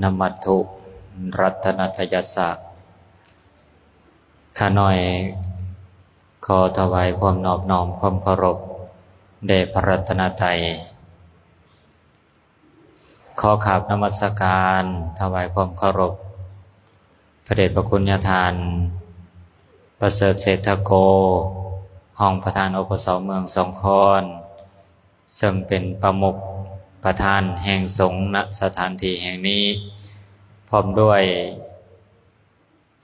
ນະມັດຖຸລັດຕະນະຕະຍັດສະ ຂ້ານ້ອຍຂໍຖວາຍຄວາມນອບນ້ອມຄວາມເຄົາລົບແດ່ພະລັດຕະນະໄຕ. ຂໍກາບນະມັດສະການຖວາຍຄວາມເຄົາລົບ ພະເດດພະຄຸນຍາທ່ານ ປະເສີດເສດຖະໂກ ຮອງປະທານ ອປສ ເມືອງສອງຄອນ ເຊິ່ງເປັນປະມຸກປະທານແຫ່ງສົງ ນະສະຖານທີ່ແຫ່ງນີ້ ພ້ອມດ້ວຍ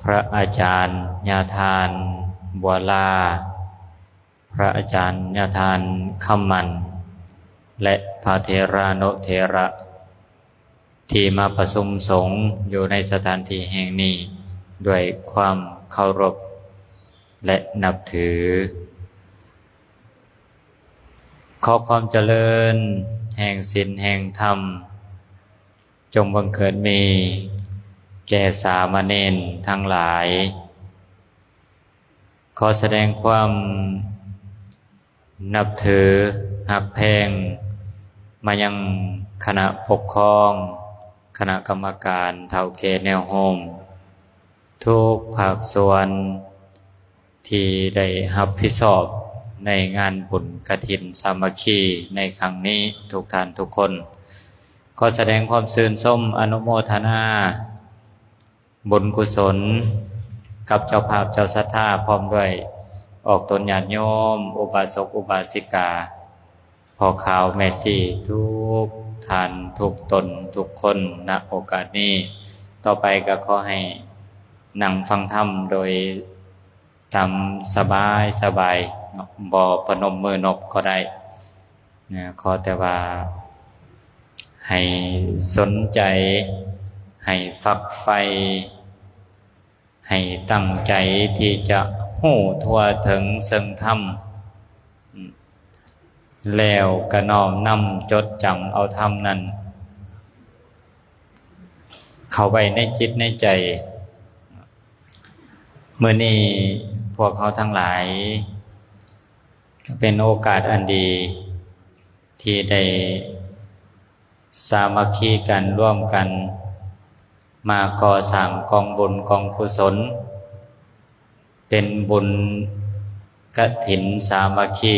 ພະອາຈານຍາທ່ານບົວລາ, ພະອາຈານຍາທ່ານຄຳໝັ້ນ ແລະ ພະເຖລານຸເຖລະ ທີ່ມາປະຊຸມສົງຢູ່ໃນສະຖານທີ່ແຫ່ງນີ້ ດ້ວຍຄວາມເຄົາລົບ ແລະ ນັບຖື. ຂໍຄວາມຈະເລີນແຫ່ງສິນແຫ່ງທຳ ຈົ່ງບັງເກີດມີແກ່ສາມະເນນທັງຫຼາຍ. ຂໍສະແດງຄວາມນັບຖືຮັກແພງມາຍັງຄະນະປົກຄອງ, ຄະນະກຳມະການ, ເຖົ້າແກ່ແນວໂຮມ ທຸກພາກສ່ວນ ທີ່ໄດ້ຮັບຜິດຊອບໃນງານບຸນກະຖິນສາມັກຄີໃນຄັ້ງນີ້ ທຸກທ່ານທຸກຄົນ. ຂໍສະແດງຄວາມຊື່ນຊົມອະນຸໂມທະນາບຸນກຸສົນກັບເຈົ້າພາບເຈົ້າສັດທາ ພ້ອມດ້ວຍອອກຕົນຍາດໂຍມ ອຸບາສົກອຸບາສິກາ ພໍ່ຂາວແມ່ຊີ ທຸກທ່ານທຸກຕົນທຸກຄົນ ນະໂອກາດນີ້. ຕໍ່ໄປກໍຂໍໃຫ້ນັ່ງຟັງທຳໂດຍຕາມສະບາຍສະບາຍເນາະ, ບໍ່ປະນົມມືນົບກໍໄດ້ນະ, ຂໍແຕ່ວ່າໃຫ້ສົນໃຈ, ໃຫ້ຝັກໃຝ່, ໃຫ້ຕັ້ງໃຈທີ່ຈະຮູ້ທົ່ວເຖິງເຊິ່ງທຳ ແລ້ວກະນ້ອມນຳຈົດຈຳເອົາທຳນັ້ນເຂົ້າໄວ້ໃນຈິດໃນໃຈ. ມື້ນີ້ພວກເຮົາທັງຫຼາຍກະເປັນໂອກາດອັນດີ ທີ່ໄດ້ສາມັກຄີກັນ ລວມກັນມາກໍ່ສ້າງກອງບຸນກອງກຸສົນ ເປັນບຸນກະຖິນສາມັກຄີ.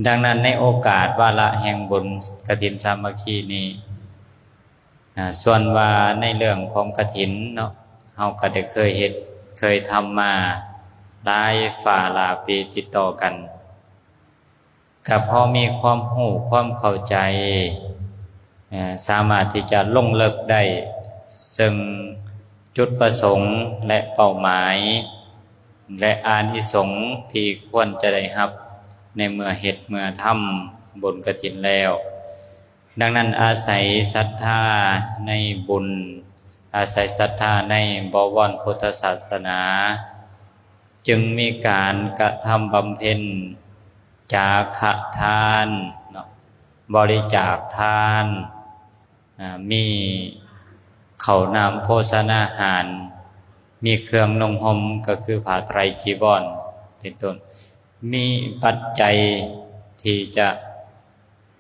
ດັ່ງນັ້ນ ໃນໂອກາດວາລະແຫ່ງບຸນກະຖິນສາມັກຄີນີ້ ອາ ສ່ວນວ່າໃນເລື່ອງຂອງກະຖິນເນາະ ເຮົາກໍໄດ້ເຄີຍເຮັດເຄີຍທຳມາຫຼາຍຝ້າຫຼາຍປີຕິດຕໍ່ກັນ ກໍພໍມີຄວາມຮູ້ຄວາມເຂົ້າໃຈ ເອີ ສາມາດທີ່ຈະລົງເລິກໄດ້ ເຊິ່ງຈຸດປະສົງ ແລະ ເປົ້າໝາຍ ແລະ ອານິສົງທີ່ຄວນຈະໄດ້ຮັບໃນເມື່ອເຮັດເມື່ອທຳບຸນກະຖິນແລ້ວ. ດັ່ງນັ້ນ ອາໄສສັດທາໃນບຸນ, ອາໄສສັດທາໃນບໍວອນພຸດທະສາສະໜາ ຈຶ່ງມີການກະທຳບຳເພັນຈາຄະທານເນາະ, ບໍລິຈາກທານ, ອາ ມີເຂົ້ານ້ຳໂພຊະນາຫານ, ມີເຄື່ອງນຸ່ງຫົ່ມ ກໍຄືຜ້າໄຕຣຈີວອນ ເປັນຕົ້ນ, ມີປັດໄຈທີ່ຈະ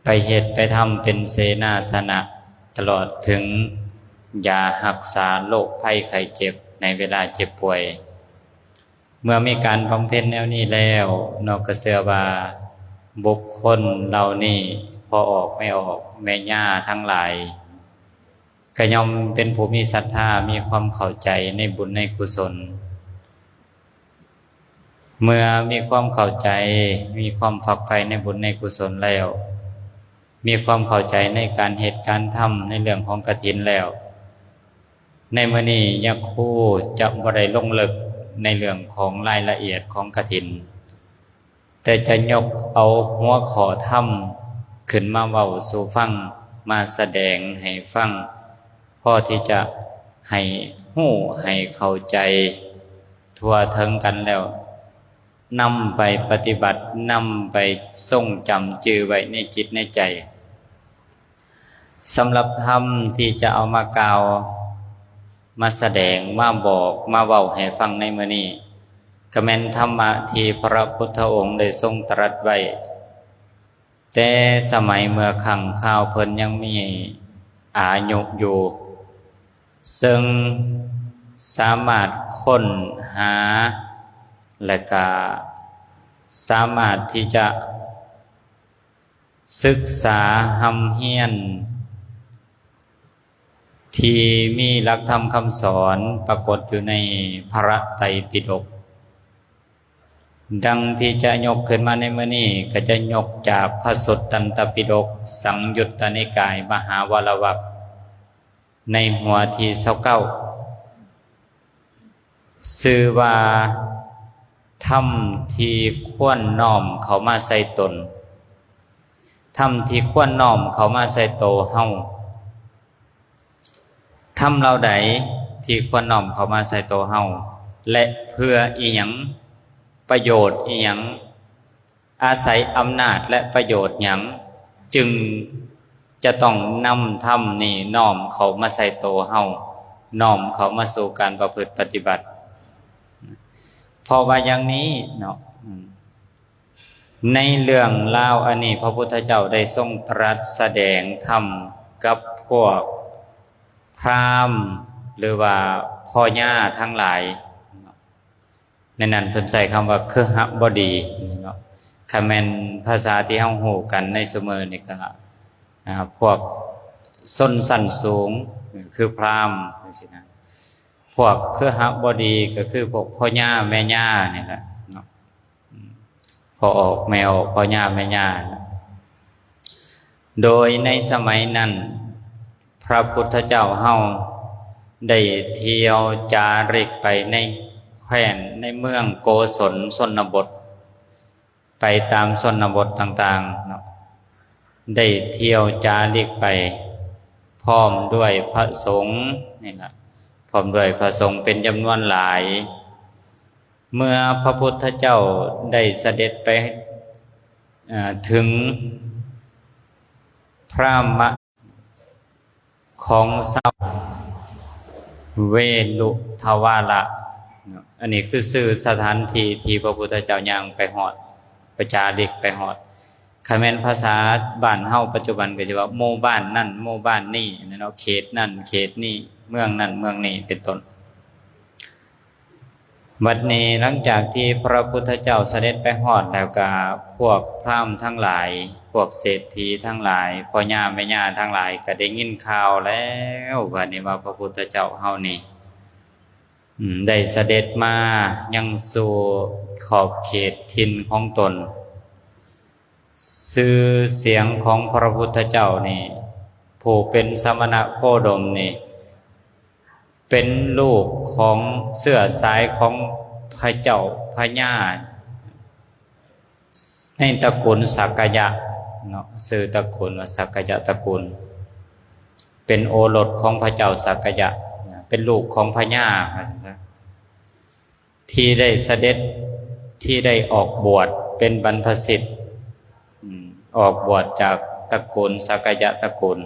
ໄປເຮັດໄປທຳເປັນເສນາສະນະ ຕະຫຼອດເຖິງຢາຮັກສາໂລກໄພໄຂ້ເຈັບໃນເວລາເຈັບປ່ວຍ. ເມື່ອມີການບຳເພັນແນວນີ້ແລ້ວເນາະ ກໍເຊື່ອວ່າບຸກຄົນເຫຼົ່ານີ້ ພໍ່ອອກແມ່ອອກ ແມ່ຍ່າທັງຫຼາຍ ກໍຍ່ອມເປັນຜູ້ມີສັດທາ ມີຄວາມເຂົ້າໃຈໃນບຸນໃນກຸສົນ. ເມື່ອມີຄວາມເຂົ້າໃຈ ມີຄວາມຝັກໃຝ່ໃນບຸນໃນກຸສົນແລ້ວ, ມີຄວາມເຂົ້າໃຈໃນການເຮັດການທຳໃນເລື່ອງຂອງກະຖິນແລ້ວ, ໃນມື້ນີ້ຍາຄູຈະບໍ່ໄດ້ລົງເລິກໃນເລື່ອງຂອງລາຍລະອຽດຂອງກະຖິນ, ແຕ່ຈະຍົກເອົາຫົວຂໍ້ທຳຂຶ້ນມາເວົ້າສູ່ຟັງ, ມາສະແດງໃຫ້ຟັງ, ພໍທີ່ຈະໃຫ້ຮູ້ໃຫ້ເຂົ້າໃຈທົ່ວເຖິງກັນແລ້ວ ນຳໄປປະຕິບັດ, ນຳໄປຊົງຈຳຈື່ໄວ້ໃນຈິດໃນໃຈ. ສຳລັບທຳທີ່ຈະເອົາມາກ່າວ, ມາສະແດງ, ມາບອກ, ມາເວົ້າໃຫ້ຟັງໃນມື້ນີ້, ກໍແມ່ນທຳມະທີ່ພະພຸດທະອົງໄດ້ຊົງຕະລັດໄວ້ ແຕ່ສະໄໝເມື່ອຄັ້ງຄາວເພິ່ນຍັງມີ ອາຍຸຢູ່ ເຊິ່ງສາມາດຄົ້ນຫາ ແລະກະສາມາດທີ່ຈະສຶກສາຮ່ຳຮຽນ ທີ່ມີຫຼັກທຳຄຳສອນປາກົດຢູ່ໃນພະໄຕປິດົກ. ດັ່ງທີ່ຈະຍົກຂຶ້ນມາໃນມື້ນີ້ ກໍຈະຍົກຈາກພະສຸດຕັນຕະປິດົກ ສັງຍຸດຕະນິກາຍ ມະຫາວາລະວັກ ໃນຫົວທີຊາວເກົ້າ ຊື່ວ່າ ທຳທີ່ຄວນນ້ອມເຂົ້າມາໃສ່ຕົນ, ທຳທີ່ຄວນນ້ອມເຂົ້າມາໃສ່ໂຕເຮົາ. ທຳເຫຼົ່າໃດທີ່ຄວນນ້ອມເຂົ້າມາໃສ່ໂຕເຮົາ ແລະ ເພື່ອອີ່ຫຍັງ? ປະໂຫຍດອີ່ຫຍັງ? ອາໄສອຳນາດ ແລະ ປະໂຫຍດຫຍັງ ຈຶ່ງຈະຕ້ອງນຳທຳນີ້ນ້ອມເຂົ້າມາໃສ່ໂຕເຮົາ, ນ້ອມເຂົ້າມາສູ່ການປະພຶດປະຕິບັດ? ເພາະວ່າຢ່າງນີ້ເນາະ, ໃນເລື່ອງລາວອັນນີ້ ພະພຸດທະເຈົ້າໄດ້ຊົງຕລັດສະແດງທຳກັບພວກພຣາມ ຫຼືວ່າພໍ່ຍ່າທັງຫຼາຍ. ໃນນັ້ນເພິ່ນໃຊ້ຄຳວ່າເຄຫະບໍດີເນາະ, ຄັນແມ່ນພາສາທີ່ເຮົາຮູ້ກັນໃນຊຸມື້ນີ້ກໍ ອາ ພວກຊົນຊັ້ນສູງ ຄືພຣາມຈັ່ງຊີ້ນະ, ພວກເຄຫະບໍດີກໍຄືພວກພໍ່ຍ່າແມ່ຍ່ານີ້ແຫຼະເນາະ, ອືມ ພໍ່ອອກແມ່ອອກ ພໍ່ຍ່າແມ່ຍ່າ. ໂດຍໃນສະໄໝນັ້ນ ພະພຸດທະເຈົ້າເຮົາໄດ້ທ່ຽວຈາລິກໄປໃນແຄວ້ນ ໃນເມືອງໂກສົນຊົນນະບົດ, ໄປຕາມຊົນນະບົດຕ່າງໆເນາະ, ໄດ້ທ່ຽວຈາລິກໄປພ້ອມດ້ວຍພະສົງນີ້ລະ, ພ້ອມດ້ວຍພະສົງເປັນຈຳນວນຫຼາຍ. ເມື່ອພະພຸດທະເຈົ້າໄດ້ສະເດັດໄປ ເອີ ເຖິງພຣາມະຂອງຊາວເວລຸທະວາລະເນາະ, ອັນນີ້ຄືຊື່ສະຖານທີ່ທີ່ພະພຸດທະເຈົ້າຍ່າງໄປຮອດ, ໄປຈາລິກໄປຮອດ. ຄັນແມ່ນພາສາບ້ານເຮົາປັດຈຸບັນກໍຈະວ່າ ໝູ່ບ້ານນັ້ນ ໝູ່ບ້ານນີ້ເນາະ, ເຂດນັ້ນເຂດນີ້ ເມືອງນັ້ນເມືອງນີ້ ເປັນຕົ້ນ. ບັດນີ້ຫຼັງຈາກທີ່ພະພຸດທະເຈົ້າສະເດັດໄປຮອດແລ້ວ, ກະພວກພຣາມທັງຫຼາຍ, ພວກເສດຖີທັງຫຼາຍ, ພໍ່ຍ່າແມ່ຍ່າທັງຫຼາຍ ກະໄດ້ຍິນຂ່າວແລ້ວ ບັດນີ້ວ່າພະພຸດທະເຈົ້າເຮົານີ້ ອືມ ໄດ້ສະເດັດມາຍັງສູ່ຂອບເຂດຖິ່ນຂອງຕົນ. ຊື່ສຽງຂອງພະພຸດທະເຈົ້ານີ້ ຜູ້ເປັນສະມະນະໂຄດົມນີ້ ເປັນລູກຂອງເຊື້ອສາຍຂອງພະເຈົ້າພະຍາ ໃນຕະກຸນສັກກະຍະເນາະ, ຊື່ຕະກຸນວ່າສັກກະຍະຕະກຸນ, ເປັນໂອລົດຂອງພະເຈົ້າສັກກະຍະ, ເປັນລູກຂອງພະຍາ ທີ່ໄດ້ສະເດັດ ທີ່ໄດ້ອອກບວດເປັນບັນພະສິດ, ອືມ ອອກບວດຈາກຕະກຸນສັກກະຍະຕະກຸນ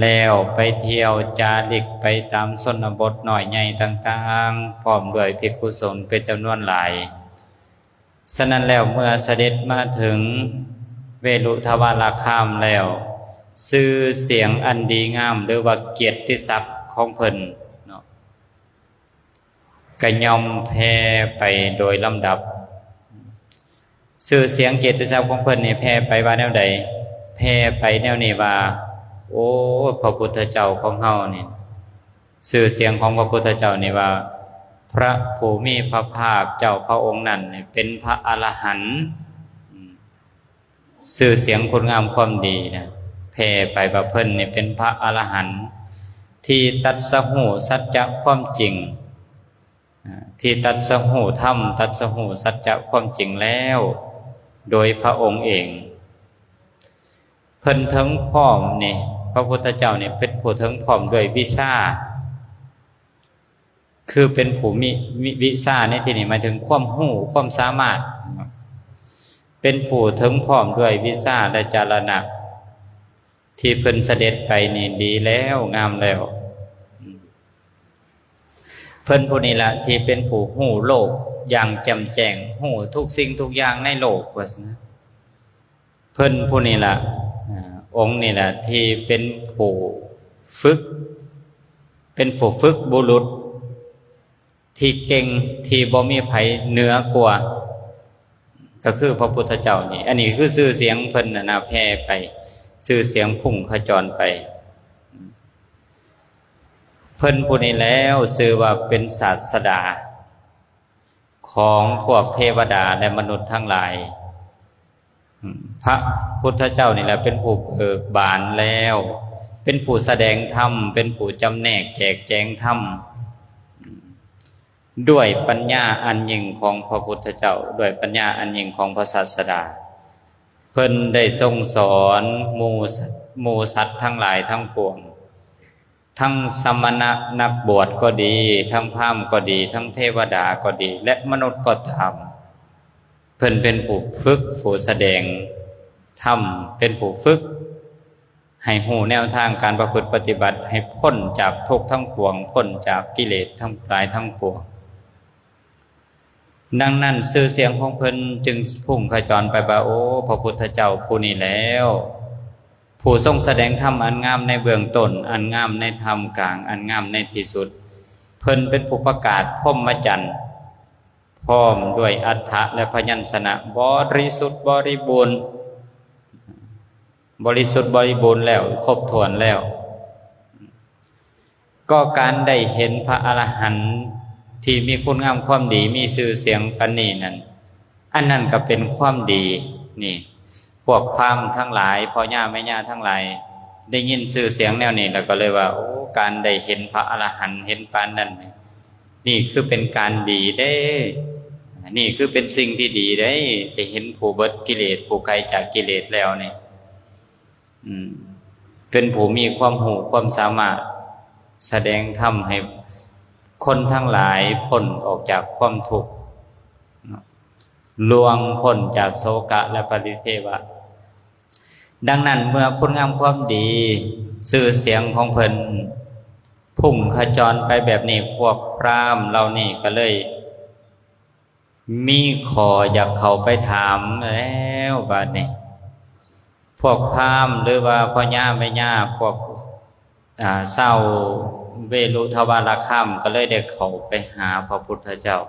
ແລ້ວໄປທ່ຽວຈາລິກໄປຕາມຊົນນະບົດນ້ອຍໃຫຍ່ຕ່າງໆ ພ້ອມດ້ວຍພິກຂຸສົງເປັນຈຳນວນຫຼາຍ. ສະນັ້ນແລ້ວ ເມື່ອສະເດັດມາເຖິງເວລຸທະວາລາຄາມແລ້ວ, ຊື່ສຽງອັນດີງາມ ຫຼືວ່າກຽດຕິສັກຂອງເພິ່ນເນາະ ກະຍ່ອມແຜ່ໄປໂດຍລຳດັບ. ຊື່ສຽງກຽດຕິສັກຂອງເພິ່ນນີ້ແຜ່ໄປວ່າແນວໃດ? ແຜ່ໄປແນວນີ້ວ່າ ໂອ້ ພະພຸດທະເຈົ້າຂອງເຮົານີ້, ຊື່ສຽງຂອງພະພຸດທະເຈົ້ານີ້ວ່າ ພະຜູ້ມີພະພາກເຈົ້າພະອົງນັ້ນນີ້ເປັນພະອະລະຫັນ. ຊື່ສຽງຄຸນງາມຄວາມດີນະ ແຜ່ໄປວ່າເພິ່ນນີ້ເປັນພະອະລະຫັນ ທີ່ຕັດສະຮູ້ສັດຈະຄວາມຈິງ, ທີ່ຕັດສະຮູ້ທຳ ຕັດສະຮູ້ສັດຈະຄວາມຈິງແລ້ວໂດຍພະອົງເອງ. ເພິ່ນເຖິງພ້ອມນີ້ ພະພຸດທະເຈົ້ານີ້ເປັນຜູ້ເຖິງພ້ອມດ້ວຍວິຊາ ຄືເປັນຜູ້ມີ ມີວິຊາໃນທີ່ນີ້ໝາຍເຖິງຄວາມຮູ້ ຄວາມສາມາດ, ເປັນຜູ້ເຖິງພ້ອມດ້ວຍວິຊາ ແລະ ຈາລະນະ ທີ່ເພິ່ນສະເດັດໄປນີ້ດີແລ້ວ ງາມແລ້ວ. ເພິ່ນຜູ້ນີ້ລະທີ່ເປັນຜູ້ຮູ້ໂລກຢ່າງແຈ່ມແຈ້ງ, ຮູ້ທຸກສິ່ງທຸກຢ່າງໃນໂລກ ວ່າຊັ້ນນະ. ເພິ່ນຜູ້ນີ້ລະ ອາ ອົງນີ້ແຫຼະທີ່ເປັນຜູ້ຝຶກ ເປັນຜູ້ຝຶກບຸລຸດທີ່ເກັ່ງ ທີ່ບໍ່ມີໃຜເໜືອກວ່າ ກໍຄືພະພຸດທະເຈົ້ານີ້. ອັນນີ້ຄືຊື່ສຽງເພິ່ນນະນະແຜ່ໄປ ຊື່ສຽງພຸ່ງຂະຈອນໄປ. ເພິ່ນຜູ້ນີ້ແລ້ວຊື່ວ່າເປັນສາດສະດາຂອງພວກເທວະດາ ແລະ ມະນຸດທັງຫຼາຍ. ພະພຸດທະເຈົ້ານີ້ແຫຼະເປັນຜູ້ເບີກບານແລ້ວ ເປັນຜູ້ສະແດງທຳ ເປັນຜູ້ຈຳແນກແຈກແຈງທຳ ດ້ວຍປັນຍາອັນຍິ່ງຂອງພະພຸດທະເຈົ້າ ດ້ວຍປັນຍາອັນຍິ່ງຂອງພະສາດສະດາ. ເພິ່ນໄດ້ຊົງສອນໝູ່ສັດ ໝູ່ສັດທັງຫຼາຍທັງປວງ ທັງສະມະນະນັກບວດກໍດີ ທັງພາມກໍດີ ທັງເທວະດາກໍດີ ແລະ ມະນຸດກໍຕາມ. ເພິ່ນເປັນຜູ້ຝຶກ ຜູ້ສະແດງທຳ ເປັນຜູ້ຝຶກໃຫ້ຮູ້ແນວທາງການປະພຶດປະຕິບັດ ໃຫ້ພົ້ນຈາກທຸກທັງປວງ ພົ້ນຈາກກິເລດທັງຫຼາຍທັງປວງ. ດັ່ງນັ້ນ ຊື່ສຽງຂອງເພິ່ນຈຶ່ງພຸ່ງຂະຈອນໄປວ່າ ໂອ້ ພະພຸດທະເຈົ້າຜູ້ນີ້ແລ້ວ ຜູ້ຊົງສະແດງທຳອັນງາມໃນເບື້ອງຕົ້ນ ອັນງາມໃນທ່າມກາງ ອັນງາມໃນທີ່ສຸດ. ເພິ່ນເປັນຜູ້ປະກາດພົມມະຈັນ ພ້ອມດ້ວຍອັດຖະ ແລະ ພະຍັນຊະນະບໍລິສຸດບໍລິບູນ ບໍລິສຸດບໍລິບູນແລ້ວ ຄົບຖ້ວນແລ້ວ. ກໍການໄດ້ເຫັນພະອະລະຫັນທີ່ມີຄຸນງາມຄວາມດີ ມີຊື່ສຽງປານນີ້ນັ້ນ ອັນນັ້ນກໍເປັນຄວາມດີ. ນີ້ ພວກພາມທັງຫຼາຍ ພໍ່ຍ່າແມ່ຍ່າທັງຫຼາຍ ໄດ້ຍິນຊື່ສຽງແນວນີ້ແລ້ວກໍເລີຍວ່າ ໂອ້ ການໄດ້ເຫັນພະອະລະຫັນເຫັນປານນັ້ນ ນີ້ຄືເປັນການດີເດ້ ນີ້ຄືເປັນສິ່ງທີ່ດີເດ້ ໄດ້ເຫັນຜູ້ເບິດກິເລດ ຜູ້ໄກຈາກກິເລດແລ້ວນີ້ ອືມ ເປັນຜູ້ມີຄວາມຮູ້ຄວາມສາມາດ ສະແດງທຳໃຫ້ຄົນທັງຫຼາຍພົ້ນອອກຈາກຄວາມທຸກ ລ່ວງພົ້ນຈາກໂສກະ ແລະ ປະລິເທວະ. ດັ່ງນັ້ນ ເມື່ອຄຸນງາມຄວາມດີ ຊື່ສຽງຂອງເພິ່ນພຸ່ງຂະຈອນໄປແບບນີ້ ພວກພຣາມເຫຼົ່ານີ້ກໍເລີຍມີຂໍ້ຢາກເຂົ້າໄປຖາມແລ້ວບາດນີ້. ພວກພຣາມ ຫຼືວ່າພໍ່ຍ່າແມ່ຍ່າ ພວກ ອາ ຊາວເວລຸທະວາລະຄາມ ກໍເລີຍໄດ້ເຂົ້າໄປຫາພະພຸດທະເຈົ້າ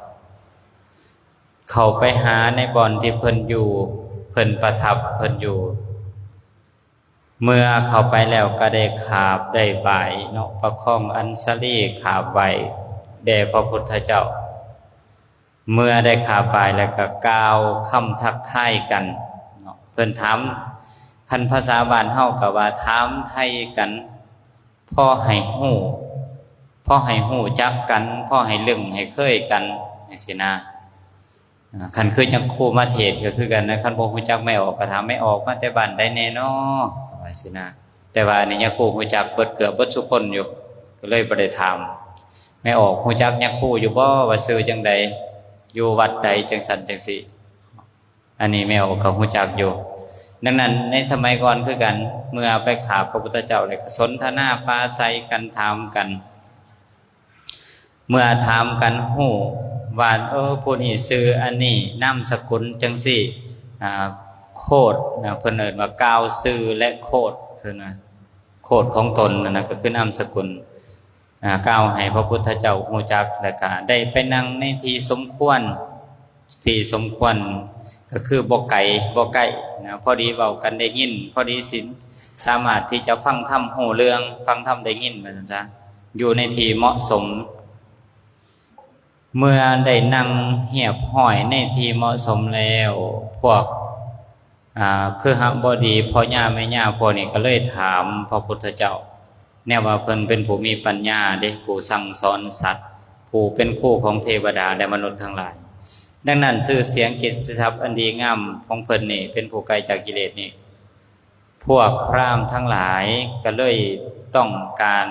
ເຂົ້າໄປຫາໃນບ່ອນທີ່ເພິ່ນຢູ່ ເພິ່ນປະທັບ ເພິ່ນຢູ່. ເມື່ອເຂົ້າໄປແລ້ວກໍໄດ້ຂາບໄດ້ໄຫວ້ເນາະ ປະຄອງອັນສະລີ ຂາບໄຫວ້ແດ່ພະພຸດທະເຈົ້າ. ເມື່ອໄດ້ຂາບໄຫວ້ແລ້ວກໍກ່າວຄຳທັກທາຍກັນເນາະ ເພິ່ນຖາມ ຄັນພາສາບ້ານເຮົາກໍວ່າຖາມໄຖ່ກັນ ພໍໃຫ້ຮູ້ ພໍໃຫ້ຮູ້ຈັກກັນ ພໍໃຫ້ລຶ້ງໃຫ້ເຄີຍກັນ ຈັ່ງຊີ້ນະ. ຄັນຄືຍາຄູມາເທດກໍຄືກັນນະ ຄັນບໍ່ຮູ້ຈັກແມ່ອອກກໍຖາມ ແມ່ອອກມາແຕ່ບ້ານໃດແດ່ນໍ ວ່າຊີ້ນະ. ແຕ່ວ່າອັນນີ້ຍາຄູຮູ້ຈັກເບິດ ເກືອບເບິດຊຸຄົນຢູ່ ກໍເລີຍບໍ່ໄດ້ຖາມ. ແມ່ອອກຮູ້ຈັກຍາຄູຢູ່ບໍ່ ວ່າຊື່ຈັ່ງໃດ ຢູ່ວັດໃດ ຈັ່ງຊັ້ນຈັ່ງຊີ້. ອັນນີ້ແມ່ອອກກໍຮູ້ຈັກຢູ່. ດັ່ງນັ້ນໃນສະໄໝກ່ອນຄືກັນ ເມື່ອໄປຂາບພະພຸດທະເຈົ້າແລ້ວກໍສົນທະນາປາໄສກັນ ຖາມກັນ ເມື່ອຖາມກັນຮູ້ວ່າ ເອີ ຜູ້ນີ້ຊື່ອັນນີ້ ນາມສະກຸນຈັ່ງຊີ້ ອາ ໂຄດນະ ເພິ່ນເອີ້ນວ່າກ່າວຊື່ ແລະ ໂຄດ ເພິ່ນວ່າໂຄດຂອງຕົນນັ້ນນະ ກໍຄືນາມສະກຸນ ອາ ກ່າວໃຫ້ພະພຸດທະເຈົ້າຮູ້ຈັກ ແລ້ວກະໄດ້ໄປນັ່ງໃນທີ່ສົມຄວນ ທີ່ສົມຄວນ ກໍຄືບໍ່ໄກບໍ່ໃກ້ນະ ພໍດີເວົ້າກັນໄດ້ຍິນ ພໍດີຊິສາມາດທີ່ຈະຟັງທຳຮູ້ເລື່ອງ ຟັງທຳໄດ້ຍິນ ວ່າຊັ້ນຊະ ຢູ່ໃນທີ່ເໝາະສົມ. ເມື່ອໄດ້ນັ່ງຮຽບຮ້ອຍໃນທີ່ເໝາະສົມແລ້ວ ພວກ ອາ ຄະຫະບໍດີ ພໍ່ຍ່າແມ່ຍ່າພວກນີ້ກໍເລີຍຖາມພະພຸດທະເຈົ້າ ແນວວ່າເພິ່ນເປັນຜູ້ມີປັນຍາເດ້ ຜູ້ສັ່ງສອນສັດ ຜູ້ເປັນຄູຂອງເທວະດາ ແລະ ມະນຸດທັງຫຼາຍ. ດັ່ງນັ້ນ ຊື່ສຽງກິດຕິສັບອັນດີງາມຂອງເພິ່ນນີ້ ເປັນຜູ້ໄກຈາກກິເລດນີ້ ພວກພຣາມທັງຫຼາຍກໍເລີຍຕ້ອງການ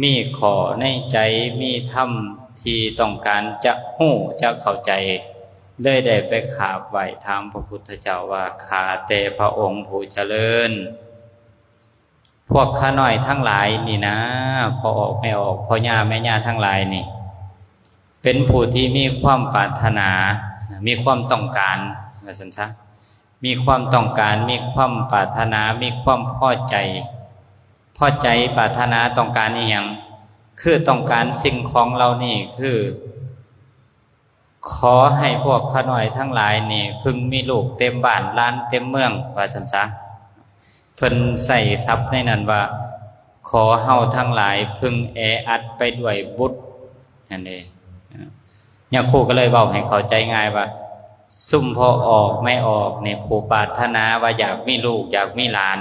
ມີຂໍ້ໃນໃຈ ມີທຳທີ່ຕ້ອງການຈະຮູ້ຈະເຂົ້າໃຈ ເລີຍໄດ້ໄປຂາບໄຫວ້ຖາມພະພຸດທະເຈົ້າວ່າ ຂ້າແຕ່ພະອົງຜູ້ຈະເລີນ ພວກຂ້ານ້ອຍທັງຫຼາຍນີ້ນາ ພໍ່ອອກແມ່ອອກ ພໍ່ຍ່າແມ່ຍ່າທັງຫຼາຍນີ້ ເປັນຜູ້ທີ່ມີຄວາມປາດຖະໜາ ມີຄວາມຕ້ອງການ ວ່າຊັ້ນຊະ. ມີຄວາມຕ້ອງການ, ມີຄວາມປາດຖະໜາ, ມີຄວາມພໍໃຈ. ພໍໃຈ, ປາດຖະໜາ, ຕ້ອງການອີ່ຫຍັງ? ຄືຕ້ອງການສິ່ງຂອງເຫຼົ່ານີ້, ຄືຂໍໃຫ້ພວກຂ້ານ້ອຍທັງຫຼາຍນີ້ ເພິ່ງມີລູກເຕັມບ້ານ, ຫຼານເຕັມເມືອງ, ວ່າຊັ້ນຊະ. ເພິ່ນໃຊ້ສັບໃນນັ້ນວ່າ ຂໍເຮົາທັງຫຼາຍເພິ່ງແອອັດໄປດ້ວຍບຸດ ຫັ້ນເດ. ຍາຄູກໍເລີຍເວົ້າໃຫ້ເຂົ້າໃຈງ່າຍວ່າ ຊຸມພໍ່ອອກແມ່ອອກນີ້ ຜູ້ປາດຖະໜາວ່າຢາກມີລູກ ຢາກມີຫຼານ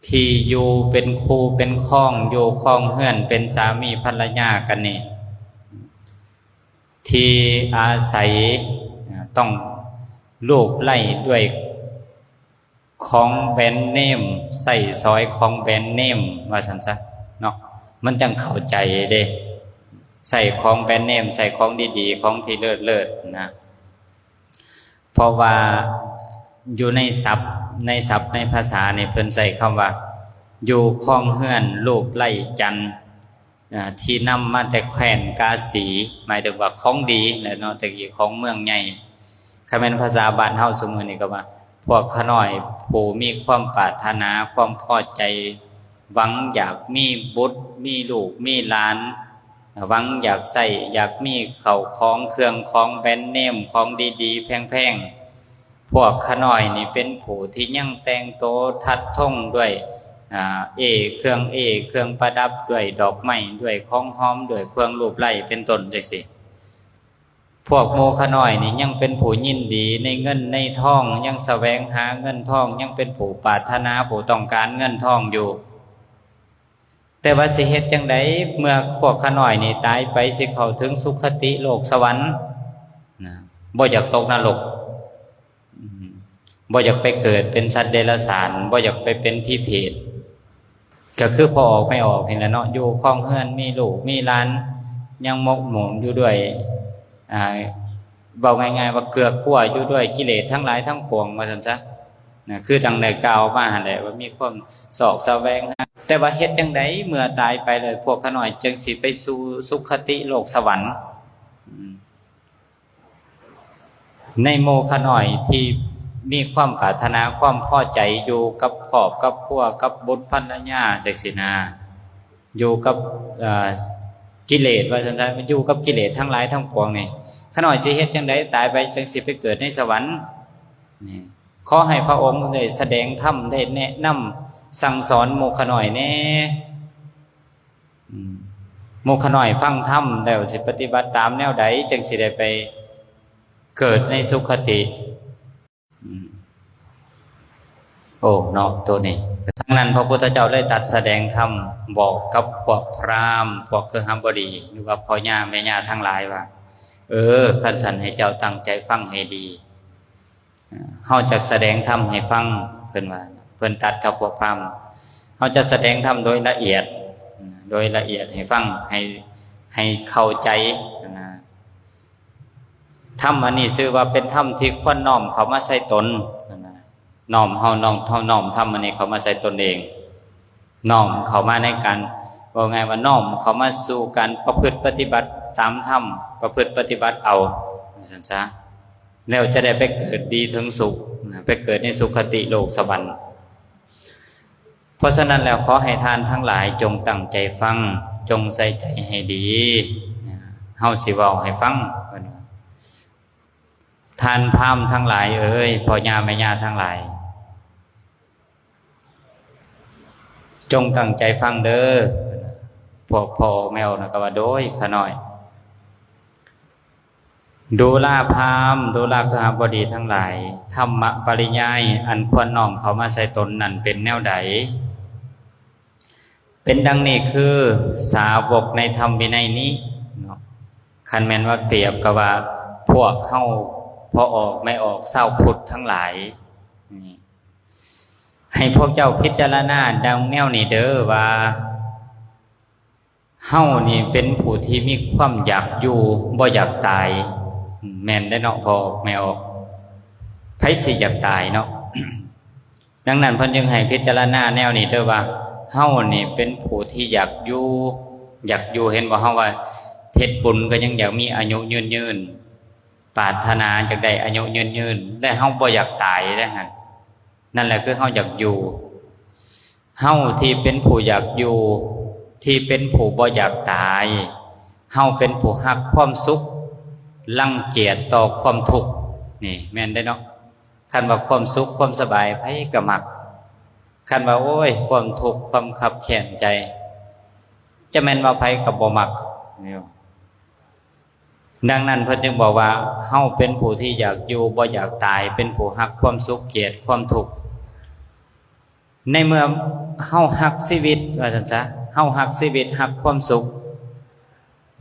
ທີ່ຢູ່ເປັນຄູ່ເປັນຄອງ ຢູ່ຄອງເຮືອນເປັນສາມີພັນລະຍາກັນນີ້ ທີ່ອາໄສ ອາ ຕ້ອງລູບໄລ້ດ້ວຍ ຂອງແບຣນເນມ, ໃຊ້ສອຍຂອງແບຣນເນມ ວ່າຊັ້ນຊະເນາະ, ມັນຈັ່ງເຂົ້າໃຈເດ້. ໃຊ້ຂອງແບຣນເນມ, ໃຊ້ຂອງດີໆ, ຂອງທີ່ເລີດໆ ນະ. ເພາະວ່າຢູ່ໃນສັບ, ໃນສັບ, ໃນພາສານີ້ ເພິ່ນໃຊ້ຄຳວ່າ ຢູ່ຄອງເຮືອນລູບໄລ້ຈັນ. ອາ ທີ່ນຳມາແຕ່ແຄວ້ນກາສີ, ໝາຍເຖິງວ່າຂອງດີແຫຼະເນາະ, ແຕ່ກີ້ຂອງເມືອງໃຫຍ່. ຄັນແມ່ນພາສາບ້ານເຮົາຊຸມື້ນີ້ກໍວ່າ ພວກຂ້ານ້ອຍຜູ້ມີຄວາມປາດຖະໜາ, ຄວາມພໍໃຈ, ຫວັງຢາກມີບຸດ, ມີລູກ, ມີຫຼານ, ຫວັງຢາກໃຊ້, ຢາກມີເຂົ້າຂອງ, ເຄື່ອງຂອງແບຣນເນມ, ຂອງດີໆ, ແພງໆ. ພວກຂ້ານ້ອຍນີ້ເປັນຜູ້ທີ່ຍັງແຕ່ງໂຕທັດທົງດ້ວຍ ອາ ເອ ເຄື່ອງເອ ເຄື່ອງປະດັບ ດ້ວຍດອກໄມ້ ດ້ວຍຂອງຫອມ ດ້ວຍເຄື່ອງລູບໄລ້ ເປັນຕົ້ນ ຈັ່ງຊີ້. ພວກໝູ່ຂ້ານ້ອຍນີ້ຍັງເປັນຜູ້ຍິນດີໃນເງິນໃນທອງ, ຍັງສະແຫວງຫາເງິນທອງ, ຍັງເປັນຜູ້ປາດຖະໜາ ຜູ້ຕ້ອງການເງິນທອງຢູ່. ແຕ່ວ່າຊິເຮັດຈັ່ງໃດ ເມື່ອພວກຂ້ານ້ອຍນີ້ຕາຍໄປ ຊິເຂົ້າເຖິງສຸຄະຕິໂລກສະຫວັນນະ, ບໍ່ຢາກຕົກນະລົກ, ອືມ ບໍ່ຢາກໄປເກີດເປັນສັດເດຍລະສານ, ບໍ່ຢາກໄປເປັນຜີເຜດ, ກໍຄືພໍ່ອອກແມ່ອອກນີ້ແຫຼະເນາະ, ຢູ່ຄອງເຮືອນ ມີລູກມີຫຼານ ຍັງໝົກໝູນຢູ່ດ້ວຍ ອ່າ ເວົ້າງ່າຍໆວ່າເກືອກກົວຢູ່ດ້ວຍກິເລດທັງຫຼາຍທັງປວງ ວ່າຊັ້ນຊະນະ, ຄືດັ່ງໄດ້ກ່າວມາຫັ້ນແຫຼະ ວ່າມີຄວາມຊອກສະແຫວງຫາ. ແຕ່ວ່າເຮັດຈັ່ງໃດເມື່ອຕາຍໄປແລ້ວ ພວກຂ້ານ້ອຍຈຶ່ງຊິໄປສູ່ສຸຄະຕິໂລກສະຫວັນ? ອືມ ໃນໝູ່ຂ້ານ້ອຍທີ່ມີຄວາມປາດຖະໜາ ຄວາມພໍໃຈຢູ່ກັບຄອບກັບຄົວ ກັບບຸດພັນລະຍາ ຈັ່ງຊີ້ນະ, ຢູ່ກັບ ເອີ ກິເລດ ວ່າຊັ້ນຊະ, ຢູ່ກັບກິເລດທັງຫຼາຍທັງປວງນີ້, ຂ້ານ້ອຍຊິເຮັດຈັ່ງໃດ ຕາຍໄປຈັ່ງຊິໄປເກີດໃນສະຫວັນ? ນີ້ ຂໍໃຫ້ພະອົງໄດ້ສະແດງທຳ ໄດ້ແນະນຳສັ່ງສອນໝູ່ຂ້ານ້ອຍແດ່. ອືມ ໝູ່ຂ້ານ້ອຍຟັງທຳແລ້ວ ຊິປະຕິບັດຕາມແນວໃດ ຈຶ່ງຊິໄດ້ໄປເກີດໃນສຸຄະຕິ? ອືມ ໂອ້ ເນາະ ໂຕນີ້. ດັ່ງນັ້ນ ພະພຸດທະເຈົ້າເລີຍຕັດສະແດງທຳບອກກັບພວກພຣາມ ພວກເຄຫະບໍດີ ຫຼືວ່າພໍ່ຍ່າແມ່ຍ່າທັງຫຼາຍວ່າ ເອີ ຄັນຊັ້ນໃຫ້ເຈົ້າຕັ້ງໃຈຟັງໃຫ້ດີ. ເຮົາຈະສະແດງທຳໃຫ້ຟັງ, ເພິ່ນວ່າ ເພິ່ນຕັດກັບພວກພຣາມ, ເຮົາຈະສະແດງທຳໂດຍລະອຽດ, ໂດຍລະອຽດໃຫ້ຟັງ, ໃຫ້ ໃຫ້ເຂົ້າໃຈນະ. ທຳອັນນີ້ຊື່ວ່າເປັນທຳທີ່ຄວນນ້ອມເຂົ້າມາໃສ່ຕົນນະ, ນ້ອມ ເຮົານ້ອມ ເຮົານ້ອມທຳອັນນີ້ເຂົ້າມາໃສ່ຕົນເອງ. ນ້ອມເຂົ້າມາໃນການ ເວົ້າງ່າຍວ່ານ້ອມເຂົ້າມາສູ່ການປະພຶດປະຕິບັດຕາມທຳ, ປະພຶດປະຕິບັດເອົາ ວ່າຊັ້ນຊະ, ແລ້ວຈະໄດ້ໄປເກີດດີເຖິງສຸກນະ, ໄປເກີດໃນສຸຄະຕິໂລກສະຫວັນ. ເພາະສະນັ້ນແລ້ວ ຂໍໃຫ້ທ່ານທັງຫຼາຍຈົ່ງຕັ້ງໃຈຟັງ, ຈົ່ງໃສ່ໃຈໃຫ້ດີ, ເຮົາຊິເວົ້າໃຫ້ຟັງ. ທ່ານພາມທັງຫຼາຍເອີຍ, ພໍ່ຍ່າແມ່ຍ່າທັງຫຼາຍ, ຈົ່ງຕັ້ງໃຈຟັງເດີ. ພວກພໍ່ແມ່ອອກນະກໍວ່າ ໂດຍ ຂ້ານ້ອຍ. ດູລາພາມ, ດູລາຄະຫະບໍດີທັງຫຼາຍ, ທຳມະປະລິຍາຍອັນຄວນນ້ອມເຂົ້າມາໃສ່ຕົນນັ້ນເປັນແນວໃດ? ເປັນດັ່ງນີ້ຄື ສາວົກໃນທຳວິໄນນີ້ເນາະ, ຄັນແມ່ນວ່າປຽບກັບວ່າພວກເຮົາ ພໍ່ອອກແມ່ອອກຊາວພຸດທັງຫຼາຍນີ້ ໃຫ້ພວກເຈົ້າພິຈາລະນາດັ່ງແນວນີ້ເດີວ່າ ເຮົານີ້ເປັນຜູ້ທີ່ມີຄວາມຢາກຢູ່ ບໍ່ຢາກຕາຍ. ແມ່ນເດ້ເນາະ ພໍ່ອອກແມ່ອອກ, ໃຜຊິຢາກຕາຍເນາະ? ດັ່ງນັ້ນເພິ່ນຈຶ່ງໃຫ້ພິຈາລະນາແນວນີ້ເດີວ່າ ເຮົານີ້ເປັນຜູ້ທີ່ຢາກຢູ່, ຢາກຢູ່, ເຫັນບໍ່? ເຮົາວ່າເຮັດບຸນກໍຍັງຢາກມີອາຍຸຍືນໆ. ປາດຖະໜາຢາກໄດ້ອາຍຸຍືນໆ ແລະເຮົາບໍ່ຢາກຕາຍເດ້ຫັ້ນ. ນັ້ນແຫຼະຄືເຮົາຢາກຢູ່. ເຮົາທີ່ເປັນຜູ້ຢາກຢູ່, ທີ່ເປັນຜູ້ບໍ່ຢາກຕາຍ, ເຮົາເປັນຜູ້ຮັກຄວາມສຸກ, ລັງກຽດຕໍ່ຄວາມທຸກ. ນີ້ແມ່ນເດ້ເນາະ. ຄັນວ່າຄວາມສຸກຄວາມສະບາຍໃຜກໍມັກ. ຄັນວ່າ ໂອ້ຍ ຄວາມທຸກຄວາມຄັບແຄ້ນໃຈ ຈະແມ່ນວ່າໃຜກໍບໍ່ມັກ. ດັ່ງນັ້ນເພິ່ນຈຶ່ງບອກວ່າ ເຮົາເປັນຜູ້ທີ່ຢາກຢູ່ບໍ່ຢາກຕາຍ, ເປັນຜູ້ຮັກຄວາມສຸກ, ກຽດຄວາມທຸກ. ໃນເມື່ອເຮົາຮັກຊີວິດ ວ່າຊັ້ນຊະ, ເຮົາຮັກຊີວິດ, ຮັກຄວາມສຸກ,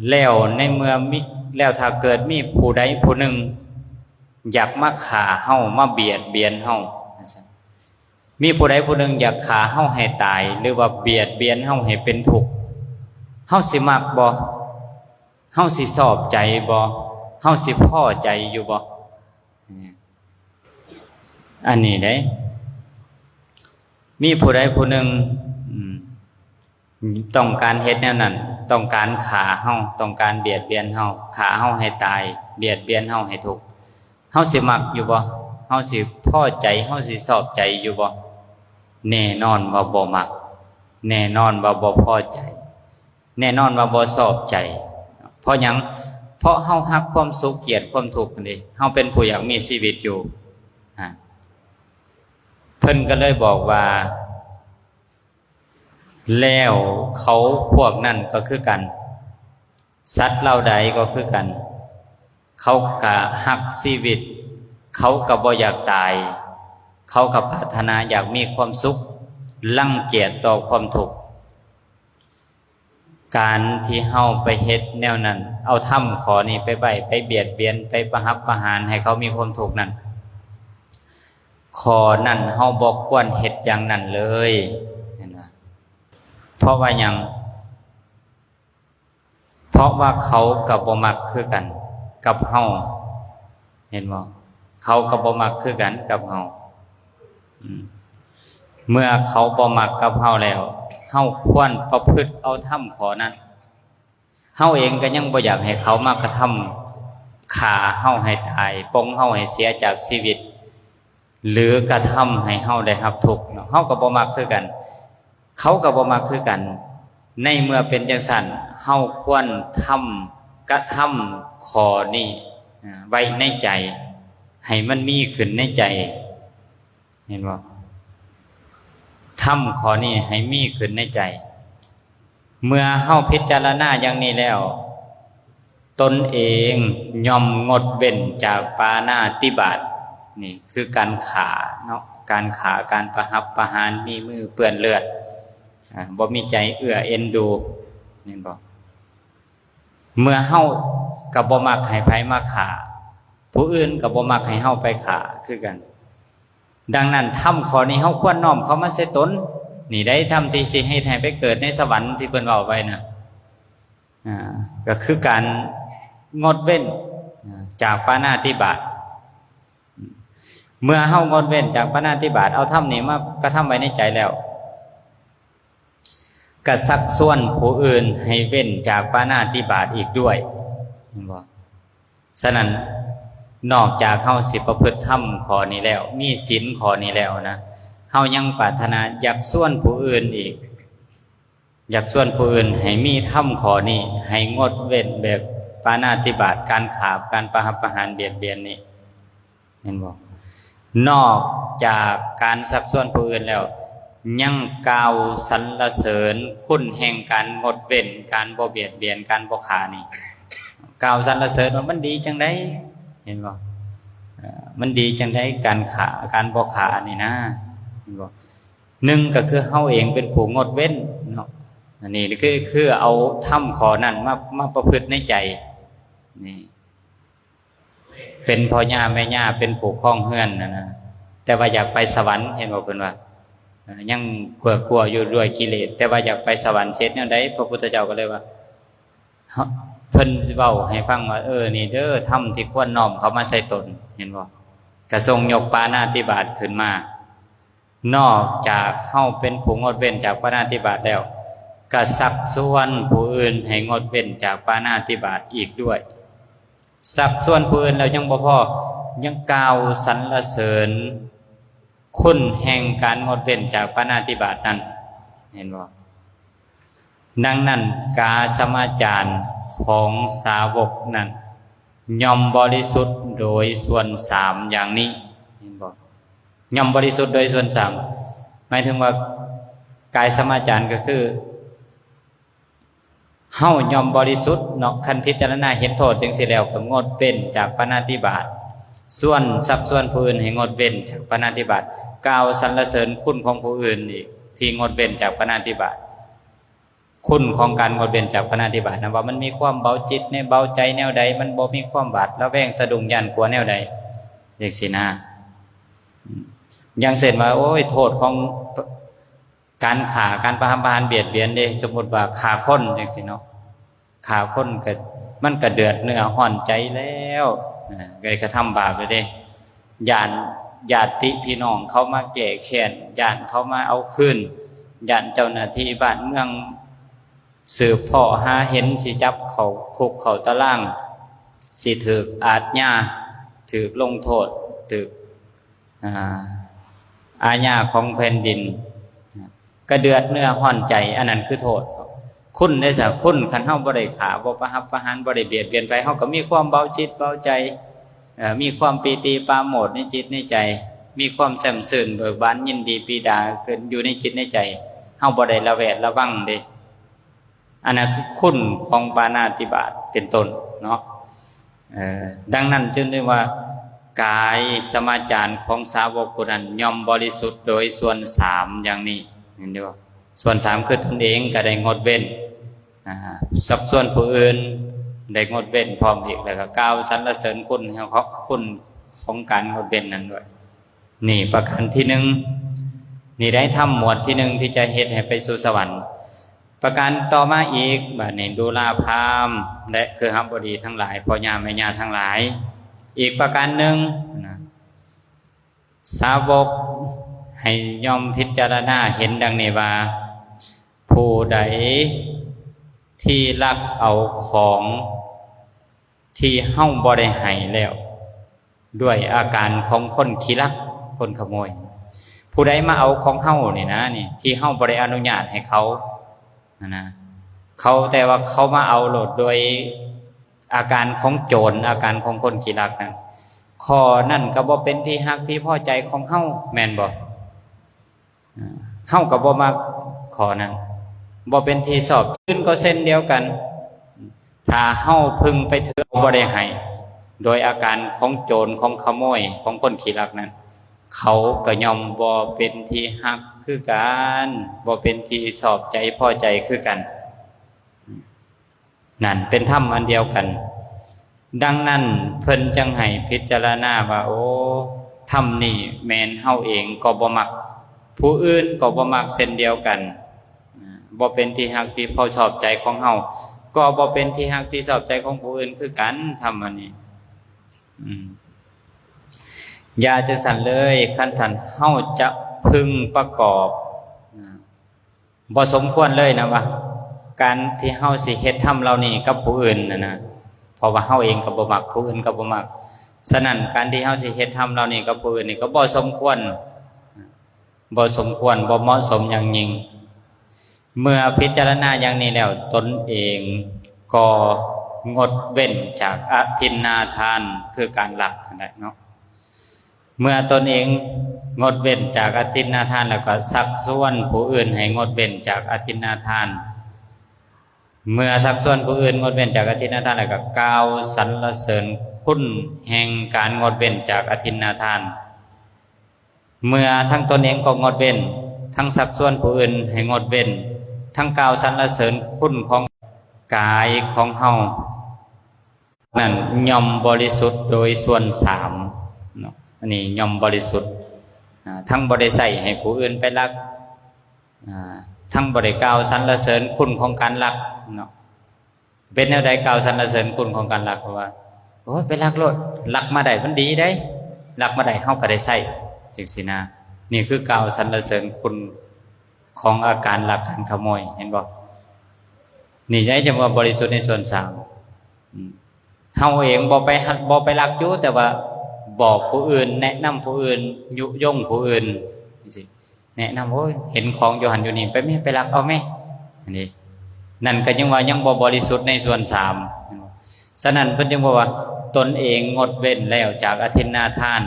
ແລ້ວໃນເມື່ອມີ, ແລ້ວຖ້າເກີດມີຜູ້ໃດຜູ້ໜຶ່ງຢາກມາຂ້າເຮົາ, ມາບຽດບຽນເຮົາ, ມີຜູ້ໃດຜູ້ໜຶ່ງຢາກຂ້າເຮົາໃຫ້ຕາຍ ຫຼືວ່າບຽດບຽນເຮົາໃຫ້ເປັນທຸກ, ເຮົາຊິມັກບໍ່? ເຮົາຊິຊອບໃຈບໍ່? ເຮົາຊິພໍໃຈຢູ່ບໍ່? ອັນນີ້ເດ້ ມີຜູ້ໃດຜູ້ໜຶ່ງ ອືມ ຕ້ອງການເຮັດແນວນັ້ນ, ຕ້ອງການຂ້າເຮົາ, ຕ້ອງການບຽດບຽນເຮົາ, ຂ້າເຮົາໃຫ້ຕາຍ, ບຽດບຽນເຮົາໃຫ້ທຸກ, ເຮົາຊິມັກຢູ່ບໍ່? ເຮົາຊິພໍໃຈ, ເຮົາຊິຊອບໃຈຢູ່ບໍ່? ແນ່ນອນວ່າບໍ່ມັກ, ແນ່ນອນວ່າບໍ່ພໍໃຈ, ແນ່ນອນວ່າບໍ່ຊອບໃຈ. ເພາະຫຍັງ? ເພາະເຮົາຮັກຄວາມສຸກ, ກຽດຄວາມທຸກຫັ້ນເດ. ເຮົາເປັນຜູ້ຢາກມີຊີວິດຢູ່. ອາ ເພິ່ນກໍເລີຍບອກວ່າ ແລ້ວເຂົາພວກນັ້ນກໍຄືກັນ, ສັດເຫຼົ່າໃດກໍຄືກັນ, ເຂົາກະຮັກຊີວິດ, ເຂົາກະບໍ່ຢາກຕາຍ, ເຂົາກະປາດຖະໜາຢາກມີຄວາມສຸກ, ລັງກຽດຕໍ່ຄວາມທຸກ. ການທີ່ເຮົາໄປເຮັດແນວນັ້ນ, ເອົາທຳຂໍ້ນີ້ໄປໄວ້, ໄປບຽດບຽນ, ໄປປະຫັບປະຫານໃຫ້ເຂົາມີຄວາມທຸກນັ້ນ, ຂໍ້ນັ້ນເຮົາບໍ່ຄວນເຮັດຢ່າງນັ້ນເລີຍ. ເຫັນບໍ່? ເພາະວ່າຫຍັງ? ເພາະວ່າເຂົາກໍບໍ່ມັກຄືກັນກັບເຮົາ. ເຫັນບໍ່? ເຂົາກໍບໍ່ມັກຄືກັນກັບເຮົາ. ອືມ ເມື່ອເຂົາບໍ່ມັກກັບເຮົາແລ້ວ, ເຮົາຄວນປະພຶດເອົາທຳຂໍ້ນັ້ນ. ເຮົາເອງກໍຍັງບໍ່ຢາກໃຫ້ເຂົາມາກະທຳຂ້າເຮົາໃຫ້ຕາຍ, ປົງເຮົາໃຫ້ເສຍຈາກຊີວິດ, ຫຼືກະທຳໃຫ້ເຮົາໄດ້ຮັບທຸກເນາະ, ເຮົາກໍບໍ່ມັກຄືກັນ, ເຂົາກໍບໍ່ມັກຄືກັນ. ໃນເມື່ອເປັນຈັ່ງຊັ້ນ, ເຮົາຄວນທຳ, ກະທຳຂໍ້ນີ້ໄວ້ໃນໃຈ, ໃຫ້ມັນມີຂຶ້ນໃນໃຈ. ເຫັນບໍ່? ທຳຂໍ້ນີ້ໃຫ້ມີຂຶ້ນໃນໃຈ. ເມື່ອເຮົາພິຈາລະນາຢ່າງນີ້ແລ້ວ, ຕົນເອງຍ່ອມງົດເວັ້ນຈາກປານາຕິບາດ. ນີ້ຄືການຂ້າເນາະ, ການຂ້າ, ການປະຫັບປະຫານ, ມີມືເປື້ອນເລືອດ, ອາ, ບໍ່ມີໃຈເອື້ອເອັນດູ, ແມ່ນບໍ່? ເມື່ອເຮົາກໍບໍ່ມັກໃຫ້ໃຜມາຂ້າ, ຜູ້ອື່ນກໍບໍ່ມັກໃຫ້ເຮົາໄປຂ້າຄືກັນ. ດັ່ງນັ້ນ ທຳຂໍ້ນີ້ເຮົາຄວນນ້ອມເຂົ້າມາໃສ່ຕົນ. ນີ້ໄດ໋ທຳທີ່ຊິເຮັດໃຫ້ໄປເກີດໃນສະຫວັນທີ່ເພິ່ນເວົ້າໄວ້ນະ, ອາ, ກໍຄືການງົດເວັ້ນ, ອາ, ຈາກປານາຕິບາດ. ເມື່ອເຮົາງົດເວັ້ນຈາກປານາຕິບາດ, ເອົາທຳນີ້ມາກະທຳໄວ້ໃນໃຈແລ້ວ, ກະຊັກຊວນຜູ້ອື່ນໃຫ້ເວັ້ນຈາກປານາຕິບາດອີກດ້ວຍ, ເຫັນບໍ່? ສະນັ້ນ ນອກຈາກເຮົາຊິປະພຶດທຳຂໍ້ນີ້ແລ້ວ, ມີສິນຂໍ້ນີ້ແລ້ວນະ, ເຮົາຍັງປາດຖະໜາຢາກຊວນຜູ້ອື່ນອີກ, ຢາກຊວນຜູ້ອື່ນໃຫ້ມີທຳຂໍ້ນີ້, ໃຫ້ງົດເວັ້ນແບບປານາຕິບາດ, ການຂ້າ, ການປະຫັບປະຫານ, ບຽດບຽນນີ້. ແມ່ນບໍ່? ນອກຈາກການຊັກຊວນຜູ້ອື່ນແລ້ວ, ຍັງກ່າວສັນລະເສີນຄຸນແຫ່ງການງົດເວັ້ນ, ການບໍ່ບຽດບຽນ, ການບໍ່ຂ້ານີ້. ກ່າວສັນລະເສີນວ່າມັນດີຈັ່ງໃດ, ເຫັນບໍ່? ເອີ, ມັນດີຈັ່ງໃດການຂ້າ, ການບໍ່ຂ້ານີ້ນະ, ເຫັນບໍ່? ໜຶ່ງກໍຄືເຮົາເອງເປັນຜູ້ງົດເວັ້ນເນາະ, ອັນນີ້ຄື, ຄືເອົາທຳຂໍ້ນັ້ນມາ, ມາປະພຶດໃນໃຈນີ້. ເປັນພໍ່ຍ່າແມ່ຍ່າ ເປັນຜູ້ຄອງເຮືອນຫັ້ນນະ, ແຕ່ວ່າຢາກໄປສະຫວັນ, ເຫັນບໍ່? ເພິ່ນວ່າ ເອີ ຍັງກົວໆຢູ່ດ້ວຍກິເລດ, ແຕ່ວ່າຢາກໄປສະຫວັນ. ເຮັດແນວໃດ? ພະພຸດທະເຈົ້າກໍເລີຍວ່າ, ເພິ່ນເວົ້າໃຫ້ຟັງວ່າ, ເອີ ນີ້ເດີ ທຳທີ່ຄວນນ້ອມເຂົ້າມາໃສ່ຕົນ, ເຫັນບໍ່? ກະຊົງຍົກປານາຕິບາດຂຶ້ນມາ. ນອກຈາກເຮົາເປັນຜູ້ງົດເວັ້ນຈາກປານາຕິບາດແລ້ວ, ກະຊັກຊວນຜູ້ອື່ນໃຫ້ງົດເວັ້ນຈາກປານາຕິບາດອີກດ້ວຍ. ຊັກຊວນຜູ້ອື່ນແລ້ວຍັງບໍ່ພໍ, ຍັງກ່າວສັນລະເສີນຄຸນແຫ່ງການງົດເວັ້ນຈາກປານາຕິບາດນັ້ນ, ເຫັນບໍ່? ດັ່ງນັ້ນ ກາຍສະມາຈານຂອງສາວົກນັ້ນ ຍ່ອມບໍລິສຸດໂດຍສ່ວນສາມຢ່າງນີ້, ເຫັນບໍ່? ຍ່ອມບໍລິສຸດໂດຍສ່ວນສາມ ໝາຍເຖິງວ່າ ກາຍສະມາຈານກໍຄື ເຮົາຍ່ອມບໍລິສຸດເນາະ, ຄັນພິຈາລະນາເຫັນໂທດຈັ່ງຊີ້ແລ້ວ ກໍງົດເວັ້ນຈາກປານາຕິບາດ, ຊວນ ຊັກຊວນຜູ້ອື່ນໃຫ້ງົດເວັ້ນຈາກປານາຕິບາດ, ກ່າວສັນລະເສີນຄຸນຂອງຜູ້ອື່ນອີກ ທີ່ງົດເວັ້ນຈາກປານາຕິບາດ, ຄຸນຂອງການງົດເວັ້ນຈາກປານາຕິບາດນະ ວ່າມັນມີຄວາມເບົາຈິດແນວ ເບົາໃຈແນວໃດ, ມັນບໍ່ມີຄວາມຫວາດລະແວງສະດຸ້ງຢ້ານກົວແນວໃດ ຈັ່ງຊີ້ນະ. ຢ່າງເຊັ່ນວ່າ ໂອ້ຍ ໂທດຂອງ ການຂ້າ ການປະຫານປະຫານບຽດບຽນເດ້, ສົມມຸດວ່າຂ້າຄົນຈັ່ງຊີ້ເນາະ, ຂ້າຄົນກໍ ມັນກໍເດືອດເນື້ອຮ້ອນໃຈແລ້ວ, ນະ ໄດ້ກະທຳບາບແລ້ວເດ້, ຢ້ານຍາດຕິພີ່ນ້ອງເຂົາມາແກ້ແຄ້ນ, ຢ້ານເຂົາມາເອົາຄືນ, ຢ້ານເຈົ້າໜ້າທີ່ບ້ານເມືອງສືບເພາະຫາເຫັນ ຊິຈັບເຂົ້າຄຸກເຂົ້າຕາລາງ, ຊິຖືກອາດຍາ, ຖືກລົງໂທດ, ຖືກ ອາ ອາຍາຂອງແຜ່ນດິນ ກະເດືອດເນື້ອຮ້ອນໃຈ, ອັນນັ້ນຄືໂທດ. ຄຸນເດ້ຊະ ຄຸນ ຄັນເຮົາບໍ່ໄດ້ຂ້າ ບໍ່ປະຫັບປະຫານ ບໍ່ໄດ້ບຽດບຽນໃຜ ເຮົາກໍມີຄວາມເບົາຈິດເບົາໃຈ, ເອີ ມີຄວາມປີຕິປາໂມດໃນຈິດໃນໃຈ, ມີຄວາມແຊ່ມຊື່ນເບີກບານ ຍິນດີປີດາເກີດຢູ່ໃນຈິດໃນໃຈ, ເຮົາບໍ່ໄດ້ລະແວດລະວັງເດ້. ອັນນັ້ນຄືຄຸນຂອງປານາຕິບາດເປັນຕົ້ນເນາະ. ເອີ ດັ່ງນັ້ນຈຶ່ງໄດ້ວ່າ ກາຍສະມາຈານຂອງສາວົກຜູ້ນັ້ນຍ່ອມບໍລິສຸດໂດຍສ່ວນສາມຢ່າງນີ້ ເຫັນຢູ່ບໍ່? ສ່ວນສາມຄືຕົນເອງກໍໄດ້ງົດເວັ້ນ ອາ ຊັກຊວນຜູ້ອື່ນໄດ້ງົດເວັ້ນພ້ອມອີກ ແລ້ວກໍກ່າວສັນລະເສີນຄຸນ ຄຸນຂອງການງົດເວັ້ນນັ້ນດ້ວຍ. ນີ້ປະການທີໜຶ່ງ, ນີ້ໄດ້ທຳໝວດທີໜຶ່ງທີ່ຈະເຮັດໃຫ້ໄປສູ່ສະຫວັນ. ປະການຕໍ່ມາອີກ, ບາດນີ້ດູລາພາມ ແລະ ເຄືອຫະບໍດີທັງຫຼາຍ, ພໍ່ຍ່າແມ່ຍ່າທັງຫຼາຍ, ອີກປະການໜຶ່ງນະ, ສາວົກໃຫ້ຍ່ອມພິຈາລະນາເຫັນດັ່ງນີ້ວ່າ, ຜູ້ໃດທີ່ລັກເອົາຂອງ ທີ່ເຮົາບໍ່ໄດ້ໃຫ້ແລ້ວ ດ້ວຍອາການຂອງຄົນຂີ້ລັກ ຄົນຂະໂມຍ. ຜູ້ໃດມາເອົາຂອງເຮົານີ້ນະ ນີ້ ທີ່ເຮົາບໍ່ໄດ້ອະນຸຍາດໃຫ້ເຂົາຫັ້ນນະ, ເຂົາ ແຕ່ວ່າເຂົາມາເອົາໂລດໂດຍອາການຂອງໂຈນ ອາການຂອງຄົນຂີ້ລັກນັ້ນ, ຂໍ້ນັ້ນກໍບໍ່ເປັນທີ່ຮັກທີ່ພໍໃຈຂອງເຮົາ ແມ່ນບໍ່? ເຮົາກໍບໍ່ມັກຂໍ້ນັ້ນ, ບໍ່ເປັນທີ່ຊອບ. ອື່ນກໍເຊັ່ນດຽວກັນ, ຖ້າເຮົາເພິ່ງໄປຖືເອົາ ບໍ່ໄດ້ໃຫ້ ໂດຍອາການຂອງໂຈນ ຂອງຂະໂມຍ ຂອງຄົນຂີ້ລັກນັ້ນ, ເຂົາກໍຍ່ອມບໍ່ເປັນທີ່ຮັກຄືກັນ, ບໍ່ເປັນທີ່ຊອບໃຈພໍໃຈຄືກັນ. ນັ້ນເປັນທຳອັນດຽວກັນ. ດັ່ງນັ້ນເພິ່ນຈຶ່ງໃຫ້ພິຈາລະນາວ່າ ໂອ້ ທຳນີ້ແມ່ນເຮົາເອງກໍບໍ່ມັກ, ຜູ້ອື່ນກໍບໍ່ມັກເຊັ່ນດຽວກັນ, ບໍ່ເປັນທີ່ຮັກທີ່ພໍຊອບໃຈຂອງເຮົາ, ກໍບໍ່ເປັນທີ່ຮັກທີ່ຊອບໃຈຂອງຜູ້ອື່ນຄືກັນ, ທຳອັນນີ້. ອືມ ຢ່າຈັ່ງຊັ້ນເລີຍ, ຄັນຊັ້ນເຮົາຈະເພິ່ງປະກອບ ບໍ່ສົມຄວນເລີຍນະວ່າ ການທີ່ເຮົາຊິເຮັດທຳເຫຼົ່ານີ້ກັບຜູ້ອື່ນຫັ້ນນະ, ເພາະວ່າເຮົາເອງກໍບໍ່ມັກ, ຜູ້ອື່ນກໍບໍ່ມັກ. ສະນັ້ນ ການທີ່ເຮົາຊິເຮັດທຳເຫຼົ່ານີ້ກັບຜູ້ອື່ນນີ້ກໍບໍ່ສົມຄວນ, ບໍ່ສົມຄວນ, ບໍ່ເໝາະສົມຢ່າງຍິ່ງ. ເມື່ອພິຈາລະນາຢ່າງນີ້ແລ້ວ, ຕົນເອງກໍງົດເວັ້ນຈາກອະທິນນາທານ ຄືການລັກຫັ້ນແຫຼະເນາະ. ເມື່ອຕົນເອງງົດເວັ້ນຈາກອະທິນນາທານ ແລ້ວກໍຊັກຊວນຜູ້ອື່ນໃຫ້ງົດເວັ້ນຈາກອະທິນນາທານ. ເມື່ອຊັກຊວນຜູ້ອື່ນງົດເວັ້ນຈາກອະທິນນາທານ ແລ້ວກໍກ່າວສັນລະເສີນຄຸນແຫ່ງການງົດເວັ້ນຈາກອະທິນນາທານ. ເມື່ອທັງຕົນເອງກໍງົດເວັ້ນ, ທັງຊັກຊວນຜູ້ອື່ນໃຫ້ງົດເວັ້ນ, ທັງກ່າວສັນລະເສີນຄຸນຂອງກາຍຂອງເຮົາ ນັ້ນຍ່ອມບໍລິສຸດໂດຍສ່ວນສາມເນາະ. ອັນນີ້ຍ່ອມບໍລິສຸດ, ອາ, ທັງບໍ່ໄດ້ໃຊ້ໃຫ້ຜູ້ອື່ນໄປລັກ, ອາ, ທັງບໍ່ໄດ້ກ່າວສັນລະເສີນຄຸນຂອງການລັກເນາະ. ເປັນແນວໃດກ່າວສັນລະເສີນຄຸນຂອງການລັກ? ເພາະວ່າ ໂອ້ຍ ໄປລັກໂລດ, ລັກມາໄດ້ມັນດີເດ້, ລັກມາໄດ້ເຮົາກໍໄດ້ໃຊ້ ຈັ່ງຊີ້ນະ. ນີ້ຄືກ່າວສັນລະເສີນຄຸນຂອງອາການລັກການຂະໂມຍ, ເຫັນບໍ່? ນີ້ໄດ້ຈະວ່າບໍລິສຸດໃນສ່ວນສາມ. ອືມ. ເຮົາເອງບໍ່ໄປຮັກ ບໍ່ໄປລັກຢູ່ ແຕ່ວ່າບອກຜູ້ອື່ນ ແນະນຳຜູ້ອື່ນ ຍຸຍົງຜູ້ອື່ນ ຈັ່ງຊີ້ ແນະນຳ ໂອ້ຍ ເຫັນຂອງຢູ່ຫັ້ນຢູ່ນີ້ ໄປແມ້ ໄປລັກເອົາແມ້ ອັນນີ້ ນັ້ນກໍຍັງວ່າຍັງບໍ່ບໍລິສຸດໃນສ່ວນສາມ. ສະນັ້ນເພິ່ນຈຶ່ງບອກວ່າ ຕົນເອງງົດເວັ້ນແລ້ວຈາກອະທິນນາທານ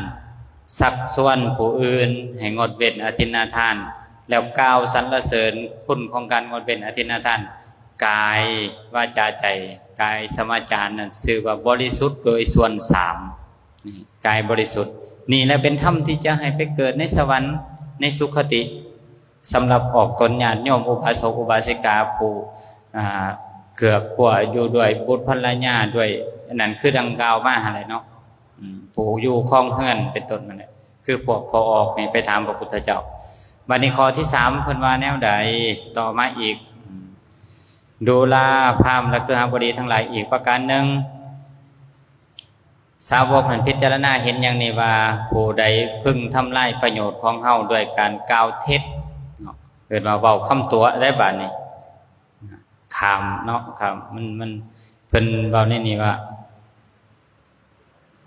ຊັກຊວນຜູ້ອື່ນໃຫ້ງົດເວັ້ນອະທິນນາທານ ແລ້ວກ່າວສັນລະເສີນຄຸນຂອງການງົດເວັ້ນອະທິນນາທານ ກາຍ ວາຈາ ໃຈ ກາຍສະມາຈານນັ້ນຊື່ວ່າບໍລິສຸດໂດຍສ່ວນສາມ. ນີ້ ກາຍບໍລິສຸດ ນີ້ແຫຼະເປັນທຳທີ່ຈະໃຫ້ໄປເກີດໃນສະຫວັນ ໃນສຸຄະຕິ. ສຳລັບອອກຕົນຍາດໂຍມອຸບາສົກອຸບາສິກາຜູ້ ອ່າ ເກືອກກົວຢູ່ດ້ວຍບຸດພັນລະຍາ ດ້ວຍອັນນັ້ນ ຄືດັ່ງກ່າວມາຫັ້ນແຫຼະເນາະ ອືມ ຜູ້ຢູ່ຄອງເຮືອນເປັນຕົ້ນນັ້ນແຫຼະ ຄືພວກພໍ່ອອກນີ້ໄປຖາມພະພຸດທະເຈົ້າ. ບັດນີ້ຂໍ້ທີສາມເພິ່ນວ່າແນວໃດຕໍ່ມາອີກ? ອືມ ດູລາພາມລະຄຶຫະບໍດີທັງຫຼາຍ ອີກປະການໜຶ່ງ ສາວົກຫັ້ນພິຈາລະນາເຫັນຢ່າງນີ້ວ່າ ຜູ້ໃດເພິ່ງທຳລາຍປະໂຫຍດຂອງເຮົາດ້ວຍການກ່າວເທັດເນາະ ເອີ້ນວ່າເວົ້າຄຳຕົວະໄດ໋ບາດນີ້ ຂ້າມເນາະ ຂ້າມ ມັນ ມັນ ເພິ່ນເວົ້າໃນນີ້ວ່າ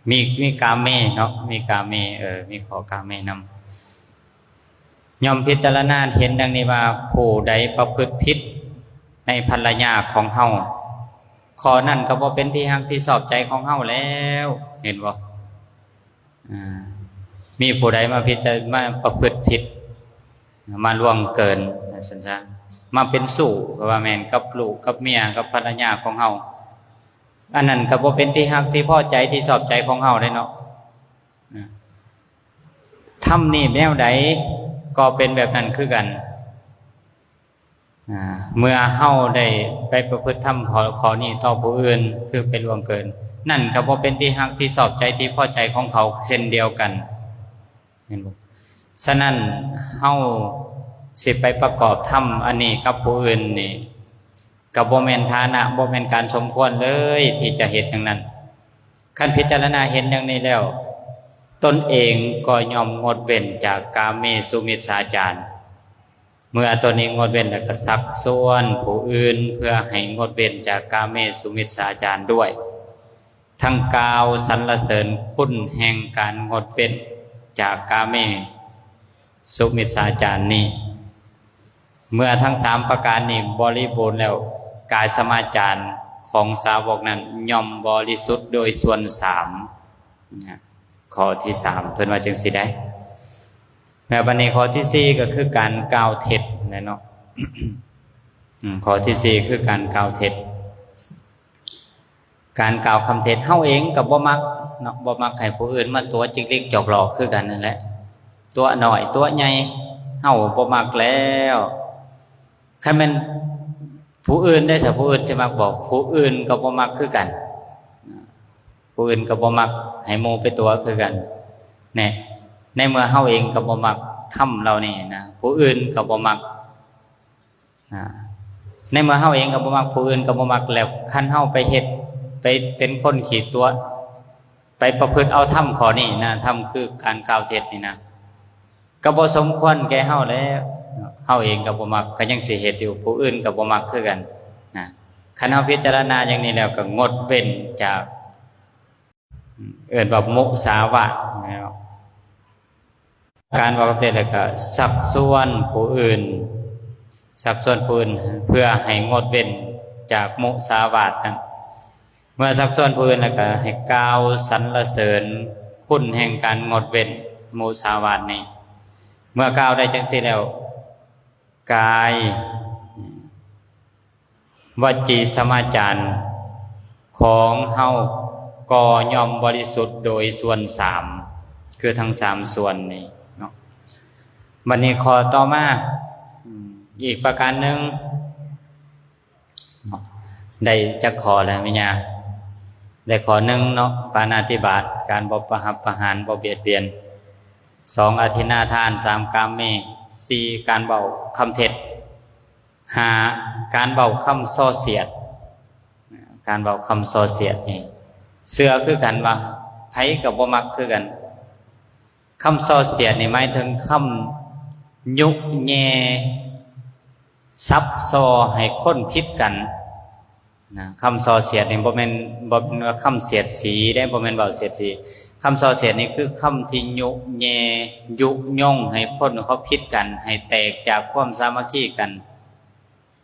ມີ ມີກາເມເນາະ ມີກາເມ ເອີ ມີຂໍ້ກາເມນຳ. ຍ່ອມພິຈາລະນາເຫັນດັ່ງນີ້ວ່າ ຜູ້ໃດປະພຶດຜິດໃນພັນລະຍາຂອງເຮົາ ຂໍ້ນັ້ນກໍບໍ່ເປັນທີ່ຮັກທີ່ຊອບໃຈຂອງເຮົາແລ້ວ ເຫັນບໍ່? ອ່າ ມີຜູ້ໃດມາພິຈາ ມາປະພຶດຜິດ ມາລ່ວງເກີນວ່າຊັ້ນຊະ ມາເປັນຊູ້ກໍວ່າແມ່ນ ກັບລູກກັບເມຍ ກັບພັນລະຍາຂອງເຮົາ ອັນນັ້ນກໍບໍ່ເປັນທີ່ຮັກທີ່ພໍໃຈທີ່ຊອບໃຈຂອງເຮົາເດ້ເນາະ. ທຳນີ້ແນວໃດກໍເປັນແບບນັ້ນຄືກັນ. ອາ ເມື່ອເຮົາໄດ້ໄປປະພຶດທຳຂໍ້ ຂໍ້ນີ້ຕໍ່ຜູ້ອື່ນ ຄືໄປລ່ວງເກີນ ນັ້ນກໍບໍ່ເປັນທີ່ຮັກທີ່ຊອບໃຈທີ່ພໍໃຈຂອງເຂົາເຊັ່ນດຽວກັນ ເຫັນບໍ່? ສະນັ້ນ ເຮົາຊິໄປປະກອບທຳອັນນີ້ກັບຜູ້ອື່ນນີ້ ກໍບໍ່ແມ່ນຖານະ ບໍ່ແມ່ນການສົມຄວນເລີຍທີ່ຈະເຮັດຢ່າງນັ້ນ. ຄັນພິຈາລະນາເຫັນຢ່າງນີ້ແລ້ວ ຕົນເອງກໍຍ່ອມງົດເວັ້ນຈາກກາເມສຸມິດສາຈານ. ເມື່ອຕົນເອງງົດເວັ້ນແລ້ວ ກໍຊັກຊວນຜູ້ອື່ນເພື່ອໃຫ້ງົດເວັ້ນຈາກກາເມສຸມິດສາຈານດ້ວຍ, ທັງກ່າວສັນລະເສີນຄຸນແຫ່ງການງົດເວັ້ນຈາກກາເມສຸມິດສາຈານນີ້. ເມື່ອທັງສາມປະການນີ້ບໍລິບູນແລ້ວ, ກາຍສະມາຈານຂອງສາວົກນັ້ນຍ່ອມບໍລິສຸດໂດຍສ່ວນສາມ. ນະ ຂໍ້ທີສາມ ເພິ່ນວ່າຈັ່ງຊີ້ໄດ໋. ແລ້ວບັດນີ້ຂໍ້ທີສີ່ ກໍຄືການກ່າວເທັດແຫຼະເນາະ. ອືມ ຂໍ້ທີສີ່ ຄືການກ່າວເທັດ. ການກ່າວຄຳເທັດ ເຮົາເອງກໍບໍ່ມັກເນາະ, ບໍ່ມັກໃຫ້ຜູ້ອື່ນມາຕົວະຈິກລິກຈອກຫຼອກຄືກັນນັ້ນແຫຼະ, ຕົວະນ້ອຍຕົວະໃຫຍ່ ເຮົາບໍ່ມັກແລ້ວ. ຄັນແມ່ນຜູ້ອື່ນໄດ້ສະ ຜູ້ອື່ນຊິມັກບໍ່? ຜູ້ອື່ນກໍບໍ່ມັກຄືກັນ, ຜູ້ອື່ນກໍບໍ່ມັກໃຫ້ໝູ່ໄປຕົວະຄືກັນ. ແນ່ ໃນເມື່ອເຮົາເອງກໍບໍ່ມັກທຳເຫຼົ່ານີ້ນະ, ຜູ້ອື່ນກໍບໍ່ມັກ. ອາ ໃນເມື່ອເຮົາເອງກໍບໍ່ມັກ, ຜູ້ອື່ນກໍບໍ່ມັກແລ້ວ, ຄັນເຮົາໄປເຮັດ ໄປເປັນຄົນຂີ້ຕົວະ ໄປປະພຶດເອົາທຳຂໍ້ນີ້ນະ, ທຳຄືການກ່າວເທັດນີ້ນະ ກໍບໍ່ສົມຄວນແກ່ເຮົາແລ້ວ. ເຮົາເອງກໍບໍ່ມັກ ກໍຍັງຊິເຮັດຢູ່, ຜູ້ອື່ນກໍບໍ່ມັກຄືກັນນະ. ຄັນເຮົາພິຈາລະນາຢ່າງນີ້ແລ້ວ ກໍງົດເວັ້ນຈາກ ເອີ້ນວ່າມຸສາວາດແລ້ວ. ການເວົ້າກັບເທດ ແລ້ວກໍຊັກຊວນຜູ້ອື່ນ, ຊັກຊວນຜູ້ອື່ນເພື່ອໃຫ້ງົດເວັ້ນຈາກມຸສາວາດນັ້ນ. ເມື່ອຊັກຊວນຜູ້ອື່ນ ແລ້ວກໍໃຫ້ກ່າວສັນລະເສີນຄຸນແຫ່ງການງົດເວັ້ນມຸສາວາດນີ້. ເມື່ອກ່າວໄດ້ຈັ່ງຊີ້ແລ້ວ, ກາຍ ວະຈີສະມາຈານຂອງເຮົາກໍຍ່ອມບໍລິສຸດໂດຍສ່ວນສາມ, ຄືທັງສາມສ່ວນນີ້ເນາະ. ບັດນີ້ຂໍ້ຕໍ່ມາ ອືມ ອີກປະການໜຶ່ງເນາະ, ໄດ້ຈັກຂໍ້ແລ້ວແມ່ຍ່າ? ໄດ້ຂໍ້ໜຶ່ງເນາະ, ປານາຕິບາດ, ການບໍ່ປະຫັບປະຫານ, ບໍ່ບຽດບຽນ. ສອງ ອະທິນນາທານ, ສາມ ກາເມ, ສີ່ ການເວົ້າຄຳເທັດ. ຫ້າ ການເວົ້າຄຳສໍ້ສຽດ. ການເວົ້າຄຳສໍ້ສຽດນີ້ ເຊື່ອຄືກັນວ່າໃຜກໍບໍ່ມັກຄືກັນ. ຄຳສໍ້ສຽດນີ້ໝາຍເຖິງຄຳຍຸແຍ່ ສັບສໍ້ໃຫ້ຄົນຜິດກັນ. ນະ ຄຳສໍ້ສຽດນີ້ບໍ່ແມ່ນ ບໍ່ແມ່ນວ່າຄຳສຽດສີເດ້ ບໍ່ແມ່ນເວົ້າສຽດສີ. ຄຳສໍ້ສຽດນີ້ຄືຄຳທີ່ຍຸແຍ່ ຍຸຍົງໃຫ້ຄົນເຂົາຜິດກັນ ໃຫ້ແຕກຈາກຄວາມສາມັກຄີກັນ.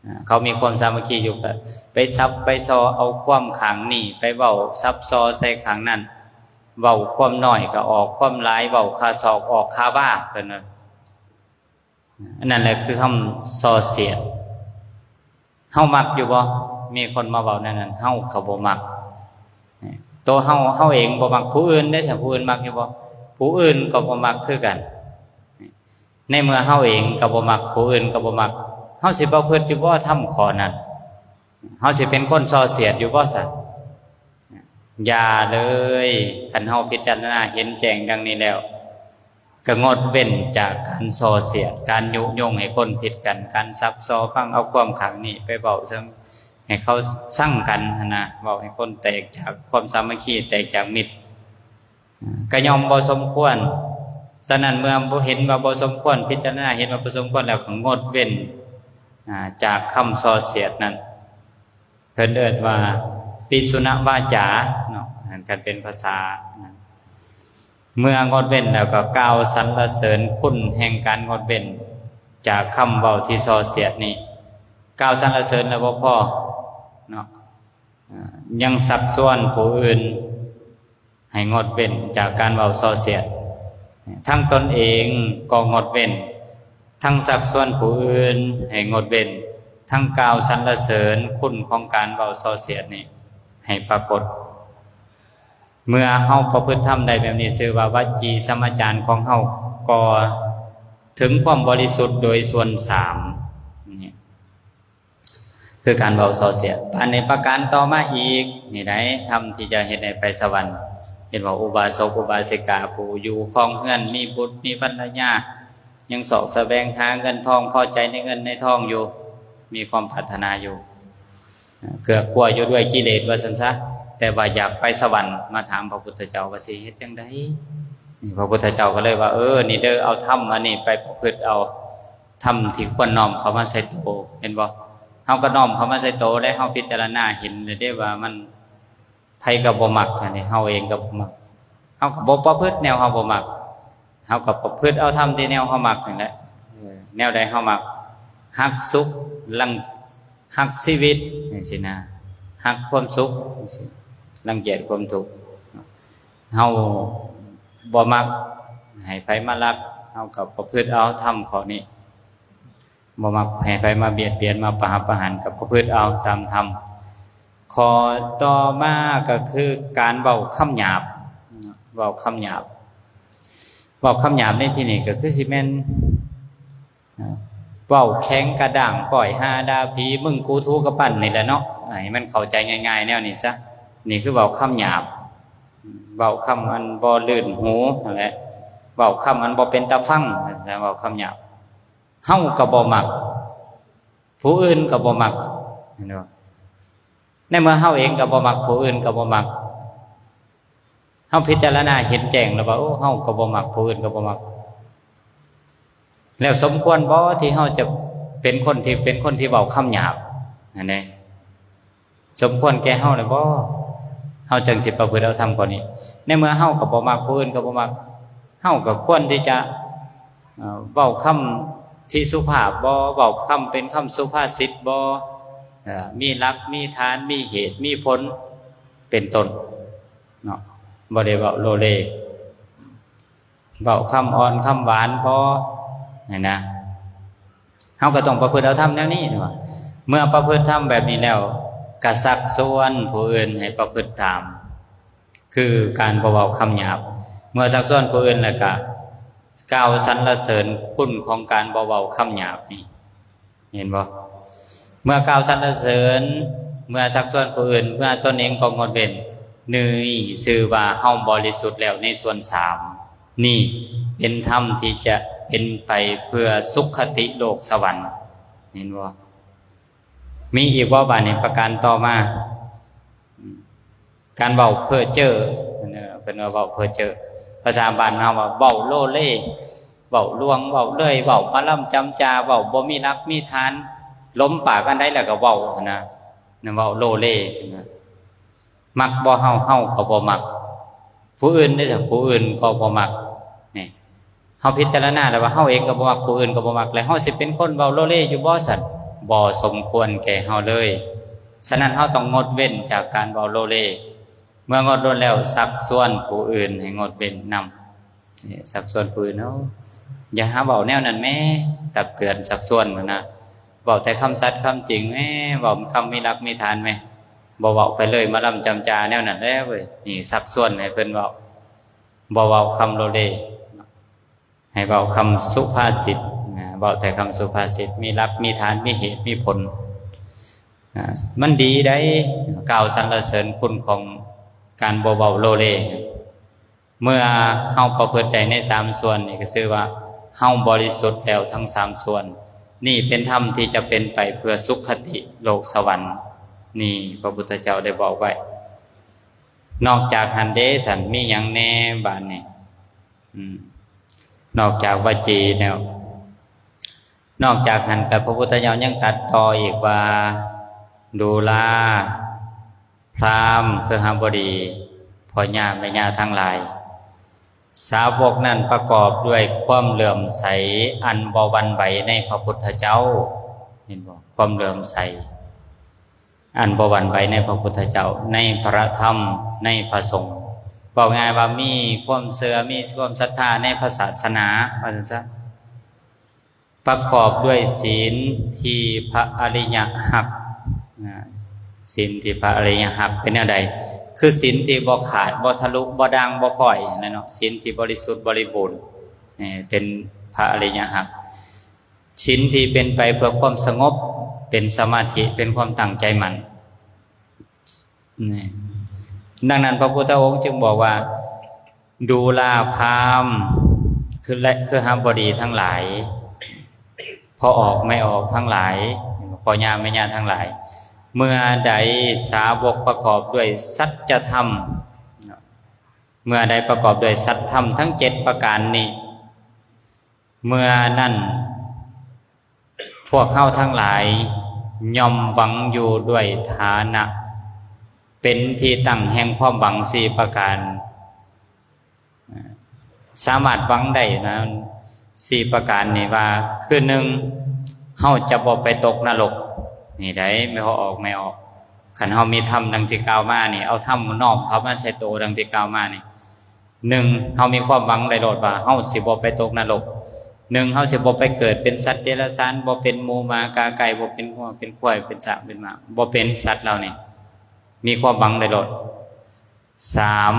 ອາ ເຂົາມີຄວາມສາມັກຄີຢູ່ ກໍໄປສັບໄປສໍ້ເອົາຄວາມຂ້າງນີ້ ໄປເວົ້າສັບສໍ້ໃສ່ຂ້າງນັ້ນ ເວົ້າຄວາມນ້ອຍກໍອອກຄວາມຫຼາຍ ເວົ້າຂ້າສອກອອກຂ້າວາ ເພິ່ນວ່າ. ອັນນັ້ນແຫຼະຄືຄຳສໍ້ສຽດ. ເຮົາມັກຢູ່ບໍ່? ມີຄົນມາເວົ້າແນວນັ້ນ ເຮົາກໍບໍ່ມັກ. ໂຕເຮົາ ເຮົາເອງບໍ່ມັກ ຜູ້ອື່ນເດ້ຊະ ຜູ້ອື່ນມັກຢູ່ບໍ່? ຜູ້ອື່ນກໍບໍ່ມັກຄືກັນ. ໃນເມື່ອເຮົາເອງກໍບໍ່ມັກ ຜູ້ອື່ນກໍບໍ່ມັກ ເຮົາຊິປະພຶດຢູ່ບໍ່ທຳຂໍ້ນັ້ນ? ເຮົາຊິເປັນຄົນສໍ້ສຽດຢູ່ບໍ່ຊັ້ນ? ຢ່າເລີຍ. ຄັນເຮົາພິຈາລະນາເຫັນແຈ້ງດັ່ງນີ້ແລ້ວ ກໍງົດເວັ້ນຈາກການສໍ້ສຽດ ການຍຸຍົງໃຫ້ຄົນຜິດກັນ ການສັບສໍ້ຟັງເອົາຄວາມຂ້າງນີ້ໄປເວົ້າໃຫ້ເຂົາຊັງກັນຫັ້ນນະ ເວົ້າໃຫ້ຄົນແຕກຈາກຄວາມສາມັກຄີ ແຕກຈາກມິດ ກໍຍ່ອມບໍ່ສົມຄວນ. ສະນັ້ນເມື່ອບໍ່ເຫັນວ່າບໍ່ສົມຄວນ ພິຈາລະນາເຫັນວ່າບໍ່ສົມຄວນແລ້ວ ກໍງົດເວັ້ນ ອາ ຈາກຄຳສໍ້ສຽດນັ້ນ. ເພິ່ນເອີ້ນວ່າປິສຸນະວາຈາເນາະ ຄັນເປັນພາສາ. ເມື່ອງົດເວັ້ນແລ້ວກໍກ່າວສັນລະເສີນຄຸນແຫ່ງການງົດເວັ້ນຈາກຄຳເວົ້າທີ່ສໍ້ສຽດນີ້. ກ່າວສັນລະເສີນແລ້ວບໍ່ພໍເນາະ ອາ ຍັງຊັກຊວນຜູ້ອື່ນ ໃຫ້ງົດເວັ້ນຈາກການເວົ້າສໍ້ສຽດ. ທັງຕົນເອງກໍງົດເວັ້ນ ທັງຊັກຊວນຜູ້ອື່ນໃຫ້ງົດເວັ້ນ ທັງກ່າວສັນລະເສີນຄຸນຂອງການເວົ້າສໍ້ສຽດນີ້ໃຫ້ປາກົດ. ເມື່ອເຮົາປະພຶດທຳໄດ້ແບບນີ້ ຊື່ວ່າວະຈີສະມາຈານຂອງເຮົາກໍເຖິງຄວາມບໍລິສຸດໂດຍສ່ວນສາມນີ້. ຄືການເວົ້າສໍ້ສຽດ. ບາດນີ້ປະການຕໍ່ມາອີກນີ້ໃດ໋ ທຳທີ່ຈະເຮັດໃຫ້ໄປສະຫວັນ ເຫັນບໍ່? ອຸບາສົກອຸບາສິກາ ຜູ້ຢູ່ຄອງເຮືອນ ມີບຸດມີພັນລະຍາ ຍັງຊອກສະແຫວງຫາເງິນທອງ ພໍໃຈໃນເງິນໃນທອງຢູ່ ມີຄວາມປາດຖະໜາຢູ່ ເກືອກກົວຢູ່ດ້ວຍກິເລດວ່າຊັ້ນຊະ ແຕ່ວ່າຢາກໄປສະຫວັນ ມາຖາມພະພຸດທະເຈົ້າວ່າຊິເຮັດຈັ່ງໃດ? ນີ້ພະພຸດທະເຈົ້າກໍເລີຍວ່າ ເອີ ນີ້ເດີ ເອົາທຳອັນນີ້ໄປປະພຶດເອົາ ທຳທີ່ຄວນນ້ອມເຂົ້າມາໃສ່ໂຕ ເຫັນບໍ່? ເຮົາກໍນ້ອມເຂົ້າມາໃສ່ໂຕ ແລະ ເຮົາພິຈາລະນາເຫັນແລ້ວເດ້ວ່າມັນ ໃຜກໍບໍ່ມັກ ອັນນີ້ເຮົາເອງກໍບໍ່ມັກ ເຮົາກໍບໍ່ປະພຶດແນວເຮົາບໍ່ມັກ ເຮົາກໍປະພຶດເອົາທຳທີ່ແນວເຮົາມັກນີ້ແຫຼະ. ເອີ ແນວໃດເຮົາມັກ ຮັກສຸກ ລັງ ຮັກຊີວິດ ຈັ່ງຊີ້ນະ ຮັກຄວາມສຸກ ຈັ່ງຊີ້ ລັງກຽດຄວາມທຸກ. ເຮົາບໍ່ມັກໃຫ້ໃຜມາລັກ ເຮົາກໍປະພຶດເອົາທຳຂໍ້ນີ້ ບໍ່ມັກໃຫ້ໃຜມາບຽດບຽນ ມາປະຫັບປະຫານ ກໍປະພຶດເອົາຕາມທຳ. ຂໍ້ຕໍ່ມາກໍຄືການເວົ້າຄຳຫຍາບ ເວົ້າຄຳຫຍາບ ເວົ້າຄຳຫຍາບໃນທີ່ນີ້ກໍຄືຊິແມ່ນ ເວົ້າແຂງກະດ້າງ ປ້ອຍຮ່າດ່າຜີ ມຶງກູຖູກະປັ້ນນີ້ແຫຼະເນາະ ໃຫ້ມັນເຂົ້າໃຈງ່າຍໆແນວນີ້ຊະ. ນີ້ຄືເວົ້າຄຳຫຍາບ ເວົ້າຄຳອັນບໍ່ລື່ນຫູຫັ້ນແຫຼະ ເວົ້າຄຳອັນບໍ່ເປັນຕາຟັງ ເວົ້າຄຳຫຍາບ. ເຮົາກໍບໍ່ມັກ ຜູ້ອື່ນກໍບໍ່ມັກ ເຫັນບໍ່? ໃນເມື່ອເຮົາເອງກໍບໍ່ມັກ ຜູ້ອື່ນກໍບໍ່ມັກ ເຮົາພິຈາລະນາເຫັນແຈ້ງແລ້ວວ່າ ໂອ້ ເຮົາກໍບໍ່ມັກ ຜູ້ອື່ນກໍບໍ່ມັກ ແລ້ວສົມຄວນບໍ່ທີ່ເຮົາຈະເປັນຄົນທີ່ ເປັນຄົນທີ່ເວົ້າຄຳຫຍາບຫັ້ນເດ? ສົມຄວນແກ່ເຮົາແລ້ວບໍ່ ເຮົາຈຶ່ງຊິປະພຶດເອົາທຳຂໍ້ນີ້? ໃນເມື່ອເຮົາກໍບໍ່ມັກ ຜູ້ອື່ນກໍບໍ່ມັກ ເຮົາກໍຄວນທີ່ຈະ ເອີ ເວົ້າຄຳທີ່ສຸພາບບໍ່ ເວົ້າຄຳເປັນຄຳສຸພາສິດບໍ່ ເອີ ມີຫຼັກມີຖານ ມີເຫດມີຜົນ ເປັນຕົ້ນເນາະ ບໍ່ໄດ້ເວົ້າໂລເລ ເວົ້າຄຳອ່ອນຄຳຫວານພໍຫັ້ນນະ ເຮົາກໍຕ້ອງປະພຶດເອົາທຳແນວນີ້ເນາະ. ເມື່ອປະພຶດທຳແບບນີ້ແລ້ວ ກໍຊັກຊວນຜູ້ອື່ນໃຫ້ປະພຶດຕາມ ຄືການບໍ່ເວົ້າຄຳຫຍາບ. ເມື່ອຊັກຊວນຜູ້ອື່ນແລ້ວກໍກ່າວສັນລະເສີນຄຸນຂອງການບໍ່ເວົ້າຄຳຫຍາບນີ້ ເຫັນບໍ່? ເມື່ອກ່າວສັນລະເສີນ ເມື່ອຊັກຊວນຜູ້ອື່ນ ເມື່ອຕົນເອງກໍງົດເວັ້ນ ນີ້ຊື່ວ່າເຮົາບໍລິສຸດແລ້ວໃນສ່ວນສາມ. ນີ້ເປັນທຳທີ່ຈະເປັນໄປເພື່ອສຸຄະຕິໂລກສະຫວັນ ເຫັນບໍ່? ມີອີກບໍ່? ບາດນີ້ປະການຕໍ່ມາ ການເວົ້າເພ້ອເຈີ້ ເພິ່ນວ່າເວົ້າເພ້ອເຈີ້ ພາສາບ້ານເຮົາວ່າເວົ້າໂລເລ ເວົ້າລວງ ເວົ້າເລີຍ ເວົ້າມາລຳຈຳຈາ ເວົ້າບໍ່ມີຫຼັກມີຖານ ຫຼົມປາກອັນໃດແລ້ວກໍເວົ້າຫັ້ນນະ. ນະ ເວົ້າໂລເລນະ. ມັກບໍ່ເຮົາ ເຮົາກໍບໍ່ມັກ, ຜູ້ອື່ນເດ້ ຜູ້ອື່ນກໍບໍ່ມັກ. ນີ້ ເຮົາພິຈາລະນາແລ້ວວ່າເຮົາເອງກໍບໍ່ມັກ ຜູ້ອື່ນກໍບໍ່ມັກ ແລ້ວເຮົາຊິເປັນຄົນເວົ້າໂລເລຢູ່ບໍ່ຊັ້ນ? ບໍ່ສົມຄວນແກ່ເຮົາເລີຍ. ສະນັ້ນເຮົາຕ້ອງງົດເວັ້ນຈາກການເວົ້າໂລເລ. ເມື່ອງົດລົງແລ້ວ ຊັກຊວນຜູ້ອື່ນໃຫ້ງົດເວັ້ນນຳ. ຊັກຊວນຜູ້ອື່ນ ເອົາ ຢ່າຫາເວົ້າແນວນັ້ນແມ້, ຕັກເຕືອນຊັກຊວນຫັ້ນນະ. ເວົ້າແຕ່ຄຳສັດຄຳຈິງແມ້, ເວົ້າຄຳມີຫຼັກມີຖານແມ້, ບໍ່ເວົ້າໄປເລີຍ ມາລຳຈຳຈາແນວນັ້ນແຫຼະເວີຍ. ນີ້ຊັກຊວນໃຫ້ເພິ່ນເວົ້າ, ບໍ່ເວົ້າຄຳໂລເລ, ໃຫ້ເວົ້າຄຳສຸພາສິດນະ, ເວົ້າແຕ່ຄຳສຸພາສິດ ມີຫຼັກມີຖານ ມີເຫດມີຜົນນະ. ມັນດີໃດ໋ ກ່າວສັນລະເສີນຄຸນຂອງການບໍ່ເວົ້າໂລເລ. ເມື່ອເຮົາປະພຶດໄດ້ໃນສາມສ່ວນນີ້ ກໍຊື່ວ່າເຮົາບໍລິສຸດແລ້ວທັງສາມສ່ວນ. ນີ້ເປັນທຳທີ່ຈະເປັນໄປເພື່ອສຸຄະຕິໂລກສະຫວັນ. ນີ້ພະພຸດທະເຈົ້າໄດ້ບອກໄວ້. ນອກຈາກຫັ້ນເດຊັ້ນ ມີຫຍັງແດ່ບາດນີ້? ອືມ ນອກຈາກວະຈີແລ້ວ, ນອກຈາກຫັ້ນກໍພະພຸດທະເຈົ້າຍັງຕັດຕໍ່ອີກວ່າ ດູລາ ພຣາມ ເຄຶຫະບໍດີ ພໍ່ຍ່າແມ່ຍ່າທັງຫຼາຍ, ສາວົກນັ້ນປະກອບດ້ວຍຄວາມເຫຼື້ອມໃສອັນບໍ່ຫວັ່ນໄຫວໃນພະພຸດທະເຈົ້າ. ເຫັນບໍ່? ຄວາມເຫຼື້ອມໃສອັນບໍ່ຫວັ່ນໄຫວໃນພະພຸດທະເຈົ້າ, ໃນພະທຳ, ໃນພະສົງ. ເວົ້າງ່າຍວ່າມີຄວາມເຊື່ອ, ມີຄວາມສັດທາໃນພະສາສະໜາ ວ່າຊັ້ນຊະ. ປະກອບດ້ວຍສິນທີ່ພະອະລິຍະຮັກນະ. ສິນທີ່ພະອະລິຍະຮັກເປັນແນວໃດ? ຄືສິນທີ່ບໍ່ຂາດ, ບໍ່ທະລຸ, ບໍ່ດ່າງ, ບໍ່ພ້ອຍຫັ້ນແຫຼະເນາະ, ສິນທີ່ບໍລິສຸດບໍລິບູນ, ເປັນພະອະລິຍະຮັກ. ສິນທີ່ເປັນໄປເພື່ອຄວາມສະຫງົບ, ເປັນສະມາທິ, ເປັນຄວາມຕັ້ງໃຈໝັ້ນ. ນີ້ ດັ່ງນັ້ນພະພຸດທະອົງຈຶ່ງບອກວ່າ ດູລາພຣາມ ຄື ແລະ ເຄຶຫະບໍດີທັງຫຼາຍ, ພໍ່ອອກແມ່ອອກທັງຫຼາຍ, ພໍ່ຍ່າແມ່ຍ່າທັງຫຼາຍ, ເມື່ອໃດສາວົກປະກອບດ້ວຍສັດຈະທຳ, ເມື່ອໃດປະກອບດ້ວຍສັດທຳທັງເຈັດປະການນີ້, ເມື່ອນັ້ນ ພວກເຮົາທັງຫຼາຍຍ່ອມຫວັງຢູ່ດ້ວຍຖານະເປັນທີ່ຕັ້ງແຫ່ງຄວາມຫວັງສີ່ປະການ, ສາມາດຫວັງໄດ້ນະ ສີ່ປະການນີ້ວ່າ ຄື ໜຶ່ງ ເຮົາຈະບໍ່ໄປຕົກນະລົກ. ນີ້ໄດ໋ ແມ່ນພໍ່ອອກແມ່ອອກ, ຄັນເຮົາມີທຳດັ່ງທີ່ກ່າວມານີ້, ເອົາທຳນ້ອມເຂົ້າມາໃສ່ໂຕດັ່ງທີ່ກ່າວມານີ້, ໜຶ່ງ ເຮົາມີຄວາມຫວັງໄດ້ໂລດວ່າເຮົາຊິບໍ່ໄປຕົກນະລົກ, ໜຶ່ງ ເຮົາຊິບໍ່ໄປເກີດເປັນສັດເດຍລະສານ, ບໍ່ເປັນໝູໝາກາໄກ່, ບໍ່ເປັນງົວເປັນຄວາຍ, ເປັນຊ້າງເປັນມ້າ, ບໍ່ເປັນສັດເຫຼົ່ານີ້, ມີຄວາມຫວັງໄດ້ໂລດ. ສາມ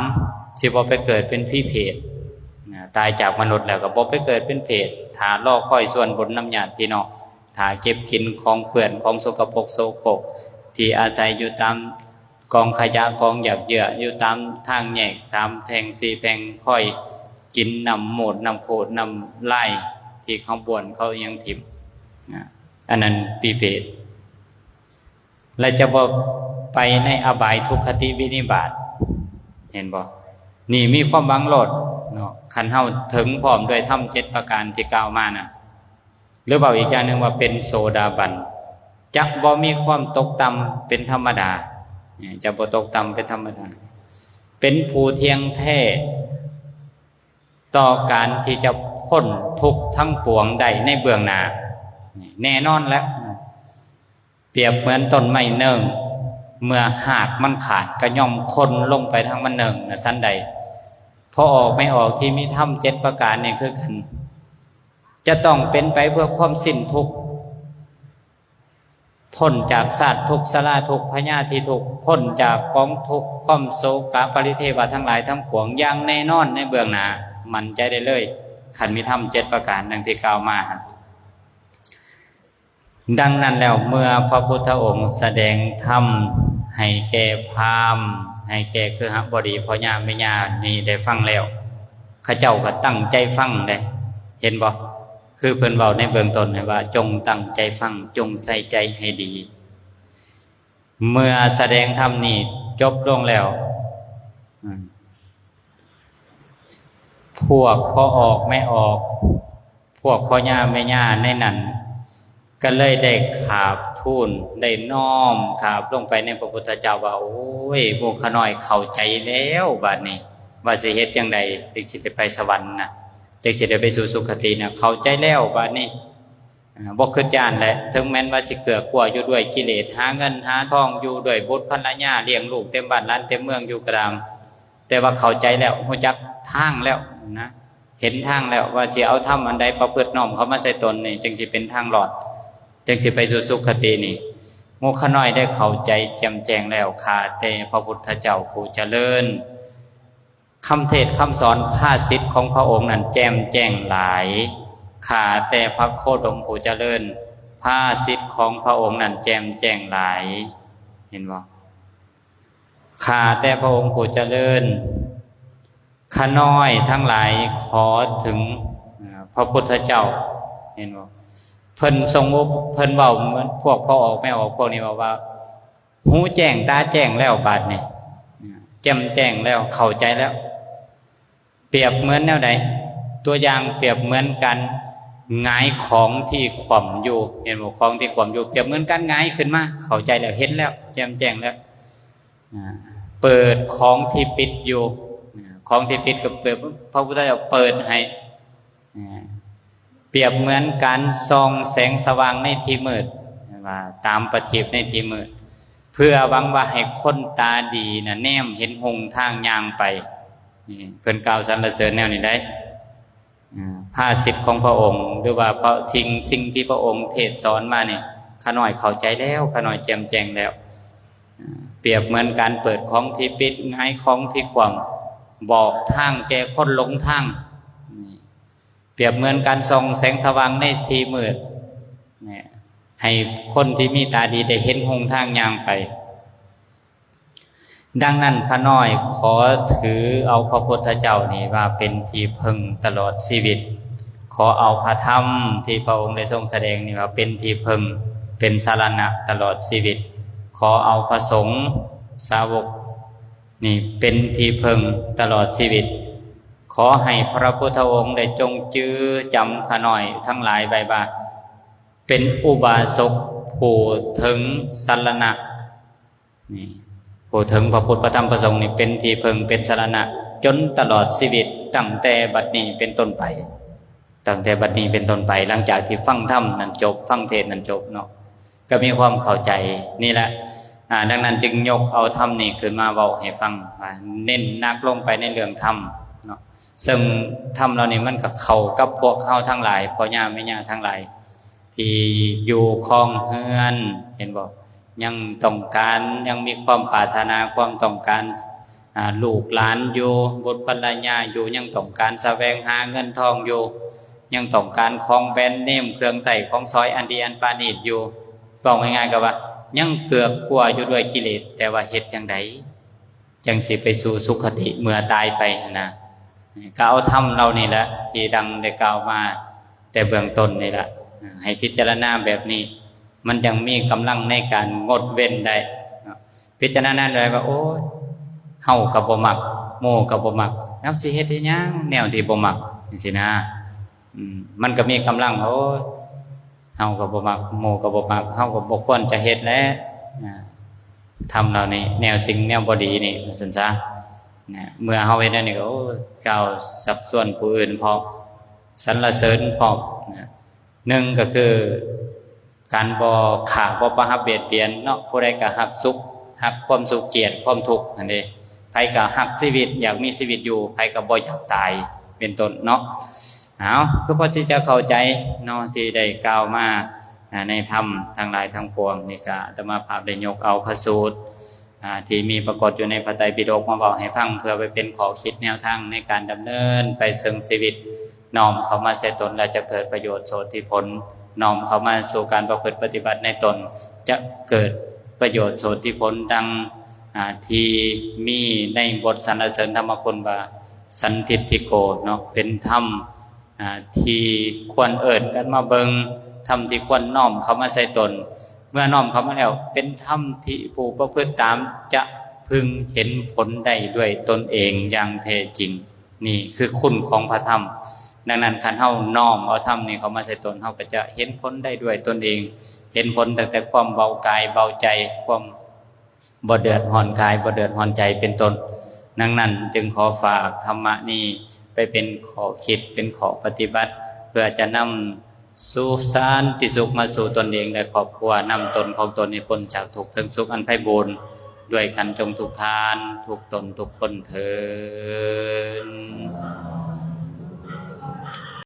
ຊິບໍ່ໄປເກີດເປັນຜີເຜດນະ, ຕາຍຈາກມະນຸດແລ້ວກໍບໍ່ໄປເກີດເປັນເຜດ, ຖ້າລໍຄອຍສ່ວນບຸນນຳຍາດພີ່ນ້ອງ, ຖ້າເກັບກິນຂອງເປື້ອນຂອງສົກກະປົກໂສໂຄກ ທີ່ອາໄສຢູ່ຕາມ ກອງຂະຫຍະ ກອງຢາກເຫຍື່ອ ຢູ່ຕາມທາງແຍກ ສາມແຜ່ງ ສີ່ແຜ່ງ, ຄອຍກິນນ້ຳມູດ ນ້ຳຂູດ ນ້ຳລາຍ ທີ່ເຂົາບ້ວນ ເຂົາຫຍັງຖິ້ມ, ອັນນັ້ນປີເປດ. ແລະ ຈະບໍ່ໄປໃນອະບາຍທຸກຄະຕິວິນິບາດ. ເຫັນບໍ່? ນີ້ມີຄວາມຫວັງໂລດເນາະ, ຄັນເຮົາເຖິງພ້ອມດ້ວຍທຳເຈັດປະການທີ່ກ່າວມານັ້ນ. ຫຼືເວົ້າອີກຢ່າງໜຶ່ງວ່າເປັນໂສດາບັນ, ຈະບໍ່ມີຄວາມຕົກຕ່ຳເປັນທຳມະດາ, ຈະບໍ່ຕົກຕ່ຳເປັນທຳມະດາ, ເປັນຜູ້ທ່ຽງແທ້ຕໍ່ການທີ່ຈະພົ້ນທຸກທັງປວງໄດ້ໃນເບື້ອງໜ້າ, ແນ່ນອນແຫຼະ. ປຽບເໝືອນຕົ້ນໄມ້ເນີ່ງ, ເມື່ອຮາກມັນຂາດກໍຍ່ອມຄົນລົງໄປທາງມັນເນີ່ງນະ, ສັນໃດ ພໍ່ອອກແມ່ອອກທີ່ມີທຳເຈັດປະການນີ້ຄືກັນ, ຈະຕ້ອງເປັນໄປເພື່ອຄວາມສິ້ນທຸກ, ພົ້ນຈາກຊາດທຸກ, ຊະລາທຸກ, ພະຍາທິທຸກ, ພົ້ນຈາກກອງທຸກ, ຄວາມໂສກະປະລິເທວະທັງຫຼາຍທັງປວງຢ່າງແນ່ນອນໃນເບື້ອງໜ້າ, ໝັ້ນໃຈໄດ້ເລີຍ, ຄັນມີທຳເຈັດປະການດັ່ງທີ່ກ່າວມາຫັ້ນ. ດັ່ງນັ້ນແລ້ວ ເມື່ອພະພຸດທະອົງສະແດງທຳໃຫ້ແກ່ພາມ, ໃຫ້ແກ່ເຄຶຫະບໍດີ ພໍ່ຍ່າແມ່ຍ່ານີ້ໄດ້ຟັງແລ້ວ, ເຂົາເຈົ້າກໍຕັ້ງໃຈຟັງເດ້. ເຫັນບໍ່? ຄືເພິ່ນເວົ້າໃນເບື້ອງຕົ້ນນັ້ນວ່າ ຈົ່ງຕັ້ງໃຈຟັງ, ຈົ່ງໃສ່ໃຈໃຫ້ດີ. ເມື່ອສະແດງທຳນີ້ຈົບລົງແລ້ວ, ພວກພໍ່ອອກແມ່ອອກ, ພວກພໍ່ຍ່າແມ່ຍ່າໃນນັ້ນ ກໍເລີຍໄດ້ຂາບທູນ ໄດ້ນ້ອມຂາບລົງໄປໃນພະພຸດທະເຈົ້າວ່າ ໂອ້ຍ ໝູ່ຂ້ານ້ອຍເຂົ້າໃຈແລ້ວ ບາດນີ້ວ່າຊິເຮັດຈັ່ງໃດ ຈຶ່ງຊິໄດ້ໄປສະຫວັນນະ ຈຶ່ງຊິໄດ້ໄປສູ່ສຸຄະຕິນະ ເຂົ້າໃຈແລ້ວ ບາດນີ້ ອາ ບໍ່ຄິດຢ້ານແຫຼະ ເຖິງແມ່ນວ່າຊິເກືອກກົວຢູ່ດ້ວຍກິເລດ ຫາເງິນຫາທອງ ຢູ່ດ້ວຍບຸດພັນລະຍາ ລ້ຽງລູກເຕັມບ້ານຫຼານເຕັມເມືອງຢູ່ກໍຕາມ ແຕ່ວ່າເຂົ້າໃຈແລ້ວ ຮູ້ຈັກທາງແລ້ວນະ ເຫັນທາງແລ້ວ ວ່າຊິເອົາທຳອັນໃດປະພຶດນ້ອມເຂົ້າມາໃສ່ຕົນນີ້ ຈຶ່ງຊິເປັນທາງລອດ ຈຶ່ງຊິໄປສູ່ສຸຄະຕິນີ້ ໝູ່ຂ້ານ້ອຍໄດ້ເຂົ້າໃຈແຈ່ມແຈ້ງແລ້ວ ຂ້າແຕ່ພະພຸດທະເຈົ້າຜູ້ຈະເລີນ ຄຳເທດຄຳສອນພາສິດຂອງພະອົງນັ້ນແຈ່ມແຈ້ງຫຼາຍ ຂ້າແຕ່ພະໂຄດົມຜູ້ຈະເລີນ ພາສິດຂອງພະອົງນັ້ນແຈ່ມແຈ້ງຫຼາຍ ເຫັນບໍ່? ຂ້າແຕ່ພະອົງຜູ້ຈະເລີນ ຂ້ານ້ອຍທັງຫຼາຍຂໍເຖິງ ເອີ ພະພຸດທະເຈົ້າ ເຫັນບໍ່? ເພິ່ນຊົງອົບ ເພິ່ນເວົ້າເໝືອນພວກພໍ່ອອກແມ່ອອກພວກນີ້ເວົ້າວ່າ ຫູແຈ້ງຕາແຈ້ງແລ້ວບາດນີ້ ແຈ່ມແຈ້ງແລ້ວ ເຂົ້າໃຈແລ້ວ ປຽບເໝືອນແນວໃດ? ຕົວຢ່າງປຽບເໝືອນການຫງາຍຂອງທີ່ຂວ້ຳຢູ່ ເຫັນບໍ່? ຂອງທີ່ຂວ້ຳຢູ່ ປຽບເໝືອນການຫງາຍຂຶ້ນມາ ເຂົ້າໃຈແລ້ວ ເຫັນແລ້ວ ແຈ່ມແຈ້ງແລ້ວ ອາ ເປີດຂອງທີ່ປິດຢູ່ ອາ ຂອງທີ່ປິດກໍເປີດ ພະພຸດທະເຈົ້າເປີດໃຫ້ ອາ ປຽບເໝືອນການສ່ອງແສງສະຫວ່າງໃນທີ່ມືດ ວ່າຕາມປະທີບໃນທີ່ມືດ ເພື່ອຫວັງວ່າໃຫ້ຄົນຕາດີນະແນມເຫັນຫົນທາງຍ່າງໄປ ນີ້ເພິ່ນກ່າວສັນລະເສີນແນວນີ້ໄດ໋ ອາ ພາສິດຂອງພະອົງ ຫຼືວ່າພະ ສິ່ງ ສິ່ງທີ່ພະອົງເທດສອນມານີ້ ຂ້ານ້ອຍເຂົ້າໃຈແລ້ວ ຂ້ານ້ອຍແຈ່ມແຈ້ງແລ້ວ ອາ ປຽບເໝືອນການເປີດຂອງທີ່ປິດ ຫງາຍຂອງທີ່ຂວ້ຳ ບອກທາງແກ່ຄົນຫຼົງທາງ ນີ້ ປຽບເໝືອນການສ່ອງແສງສະຫວ່າງໃນທີ່ມືດ ໃຫ້ຄົນທີ່ມີຕາດີໄດ້ເຫັນຫົນທາງຍ່າງໄປ. ດັ່ງນັ້ນ ຂ້ານ້ອຍຂໍຖືເອົາພະພຸດທະເຈົ້ານີ້ວ່າເປັນທີ່ເພິ່ງຕະຫຼອດຊີວິດ, ຂໍເອົາພະທຳທີ່ພະອົງໄດ້ຊົງສະແດງນີ້ວ່າເປັນທີ່ເພິ່ງ ເປັນສາລະນະຕະຫຼອດຊີວິດ, ຂໍເອົາພະສົງສາວົກນີ້ເປັນທີ່ເພິ່ງຕະຫຼອດຊີວິດ. ຂໍໃຫ້ພະພຸດທະອົງໄດ້ຈົ່ງຈື່ຈຳຂ້ານ້ອຍທັງຫຼາຍໄວ້ວ່າ ເປັນອຸບາສົກຜູ້ເຖິງສາລະນະ ນີ້ ຜູ້ເຖິງພະພຸດ ພະທຳ ພະສົງນີ້ເປັນທີ່ເພິ່ງ ເປັນສາລະນະຈົນຕະຫຼອດຊີວິດ ຕັ້ງແຕ່ບັດນີ້ເປັນຕົ້ນໄປ ຕັ້ງແຕ່ບັດນີ້ເປັນຕົ້ນໄປ ຫຼັງຈາກທີ່ຟັງທຳນັ້ນຈົບ ຟັງເທດນັ້ນຈົບເນາະ ກໍມີຄວາມເຂົ້າໃຈນີ້ແຫຼະ ອາ ດັ່ງນັ້ນຈຶ່ງຍົກເອົາທຳນີ້ຂຶ້ນມາເວົ້າໃຫ້ຟັງ ວ່າເນັ້ນໜັກລົງໄປໃນເລື່ອງທຳເນາະ ເຊິ່ງທຳເຫຼົ່ານີ້ມັນກໍເຂົ້າກັບພວກເຮົາທັງຫຼາຍ ພໍ່ຍ່າແມ່ຍ່າທັງຫຼາຍ ທີ່ຢູ່ຄອງເຮືອນ ເຫັນບໍ່ ຍັງຕ້ອງການ ຍັງມີຄວາມປາດຖະໜາ ຄວາມຕ້ອງການ ອາ ລູກຫຼານຢູ່ ບຸດພັນລະຍາຢູ່ ຍັງຕ້ອງການສະແຫວງຫາເງິນທອງຢູ່ ຍັງຕ້ອງການຂອງແບຣນເນມ ເຄື່ອງໃຊ້ຂອງສອຍອັນດີອັນປານີດຢູ່ ເວົ້າງ່າຍໆກໍວ່າ ຍັງເກືອກກົວຢູ່ດ້ວຍກິເລດ ແຕ່ວ່າເຮັດຈັ່ງໃດ ຈັ່ງຊິໄປສູ່ສຸຄະຕິເມື່ອຕາຍໄປຫັ້ນນະ ກໍເອົາທຳເຫຼົ່ານີ້ແຫຼະ ທີ່ດັ່ງໄດ້ກ່າວມາແຕ່ເບື້ອງຕົ້ນນີ້ລະ ໃຫ້ພິຈາລະນາແບບນີ້ ມັນຈັ່ງມີກຳລັງໃນການງົດເວັ້ນໄດ້ເນາະ ພິຈາລະນາໄດ້ວ່າ ໂອ້ຍ ເຮົາກໍບໍ່ມັກ ໝູ່ກໍບໍ່ມັກ ເຮົາຊິເຮັດເຮັດຫຍັງແນວທີ່ບໍ່ມັກ ຈັ່ງຊີ້ນະ ອືມ ມັນກໍມີກຳລັງ ໂອ້ຍ ເຮົາກໍບໍ່ມັກ ໝູ່ກໍບໍ່ມັກ ເຮົາກໍບໍ່ຄວນຈະເຮັດແຫຼະ ອາ ທຳເຫຼົ່ານີ້ ແນວສິ່ງແນວບໍ່ດີນີ້ ວ່າຊັ້ນຊະ ນະ ເມື່ອເຮົາເຮັດແນວນີ້ກໍ ໂອ້ຍ ກ່າວຊັກຊວນຜູ້ອື່ນພ້ອມ ສັນລະເສີນພ້ອມ ນະ ໜຶ່ງກໍຄື ການບໍ່ຂ້າ ບໍ່ປະຫັບບຽດບຽນເນາະ ຜູ້ໃດກໍຮັກສຸກ ຮັກຄວາມສຸກ ກຽດຄວາມທຸກຫັ້ນເດ້ ໃຜກໍຮັກຊີວິດ ຢາກມີຊີວິດຢູ່ ໃຜກໍບໍ່ຢາກຕາຍ ເປັນຕົ້ນເນາະ ເອົາ ຄືພໍທີ່ຈະເຂົ້າໃຈເນາະ ທີ່ໄດ້ກ່າວມາ ອາ ໃນທຳທັງຫຼາຍທັງປວງນີ້ ກໍອາດຕະມາພາບໄດ້ຍົກເອົາພະສູດ ອາ ທີ່ມີປາກົດຢູ່ໃນພະໄຕປິດົກມາເວົ້າໃຫ້ຟັງ ເພື່ອໄວ້ເປັນຂໍ້ຄິດແນວທາງໃນການດຳເນີນໄປເຊິ່ງຊີວິດ ນ້ອມເຂົ້າມາໃສ່ຕົນແລ້ວຈະເກີດປະໂຫຍດໂສດທິຜົນ ນ້ອມເຂົ້າມາສູ່ການປະພຶດປະຕິບັດໃນຕົນ ຈະເກີດປະໂຫຍດໂສດທິຜົນ ດັ່ງ ອາ ທີ່ມີໃນບົດສັນລະເສີນທຳມະຄຸນວ່າ ສັນທິດທິໂກ ເນາະ ເປັນທຳ ອາ ທີ່ຄວນເອີ້ນກັນມາເບິ່ງ ທຳທີ່ຄວນນ້ອມເຂົ້າມາໃສ່ຕົນ ເມື່ອນ້ອມເຂົ້າມາແລ້ວ ເປັນທຳທີ່ຜູ້ປະພຶດຕາມຈະເພິ່ງເຫັນຜົນໄດ້ດ້ວຍຕົນເອງຢ່າງແທ້ຈິງ. ນີ້ຄືຄຸນຂອງພະທຳ ດັ່ງນັ້ນ ຄັນເຮົານ້ອມເອົາທຳນີ້ເຂົ້າມາໃສ່ຕົນ ເຮົາກໍຈະເຫັນຜົນໄດ້ດ້ວຍຕົນເອງ, ເຫັນຜົນຕັ້ງແຕ່ຄວາມເບົາກາຍເບົາໃຈ, ຄວາມບໍ່ເດືອດຮ້ອນກາຍ ບໍ່ເດືອດຮ້ອນໃຈ ເປັນຕົ້ນ. ດັ່ງນັ້ນ ຈຶ່ງຂໍຝາກທຳມະນີ້ໄປເປັນຂໍ້ຄິດ ເປັນຂໍ້ປະຕິບັດ ເພື່ອຈະນຳ ສູ່ສານຕິສຸກມາສູ່ຕົນເອງ ແລະ ຄອບຄົວ, ນຳຕົນຂອງຕົນໃຫ້ພົ້ນຈາກທຸກເຖິງສຸກອັນໄພບູນ ດ້ວຍກັນຈົງທຸກທ່ານ ທຸກຕົນທຸກຄົນເທີ້ນ.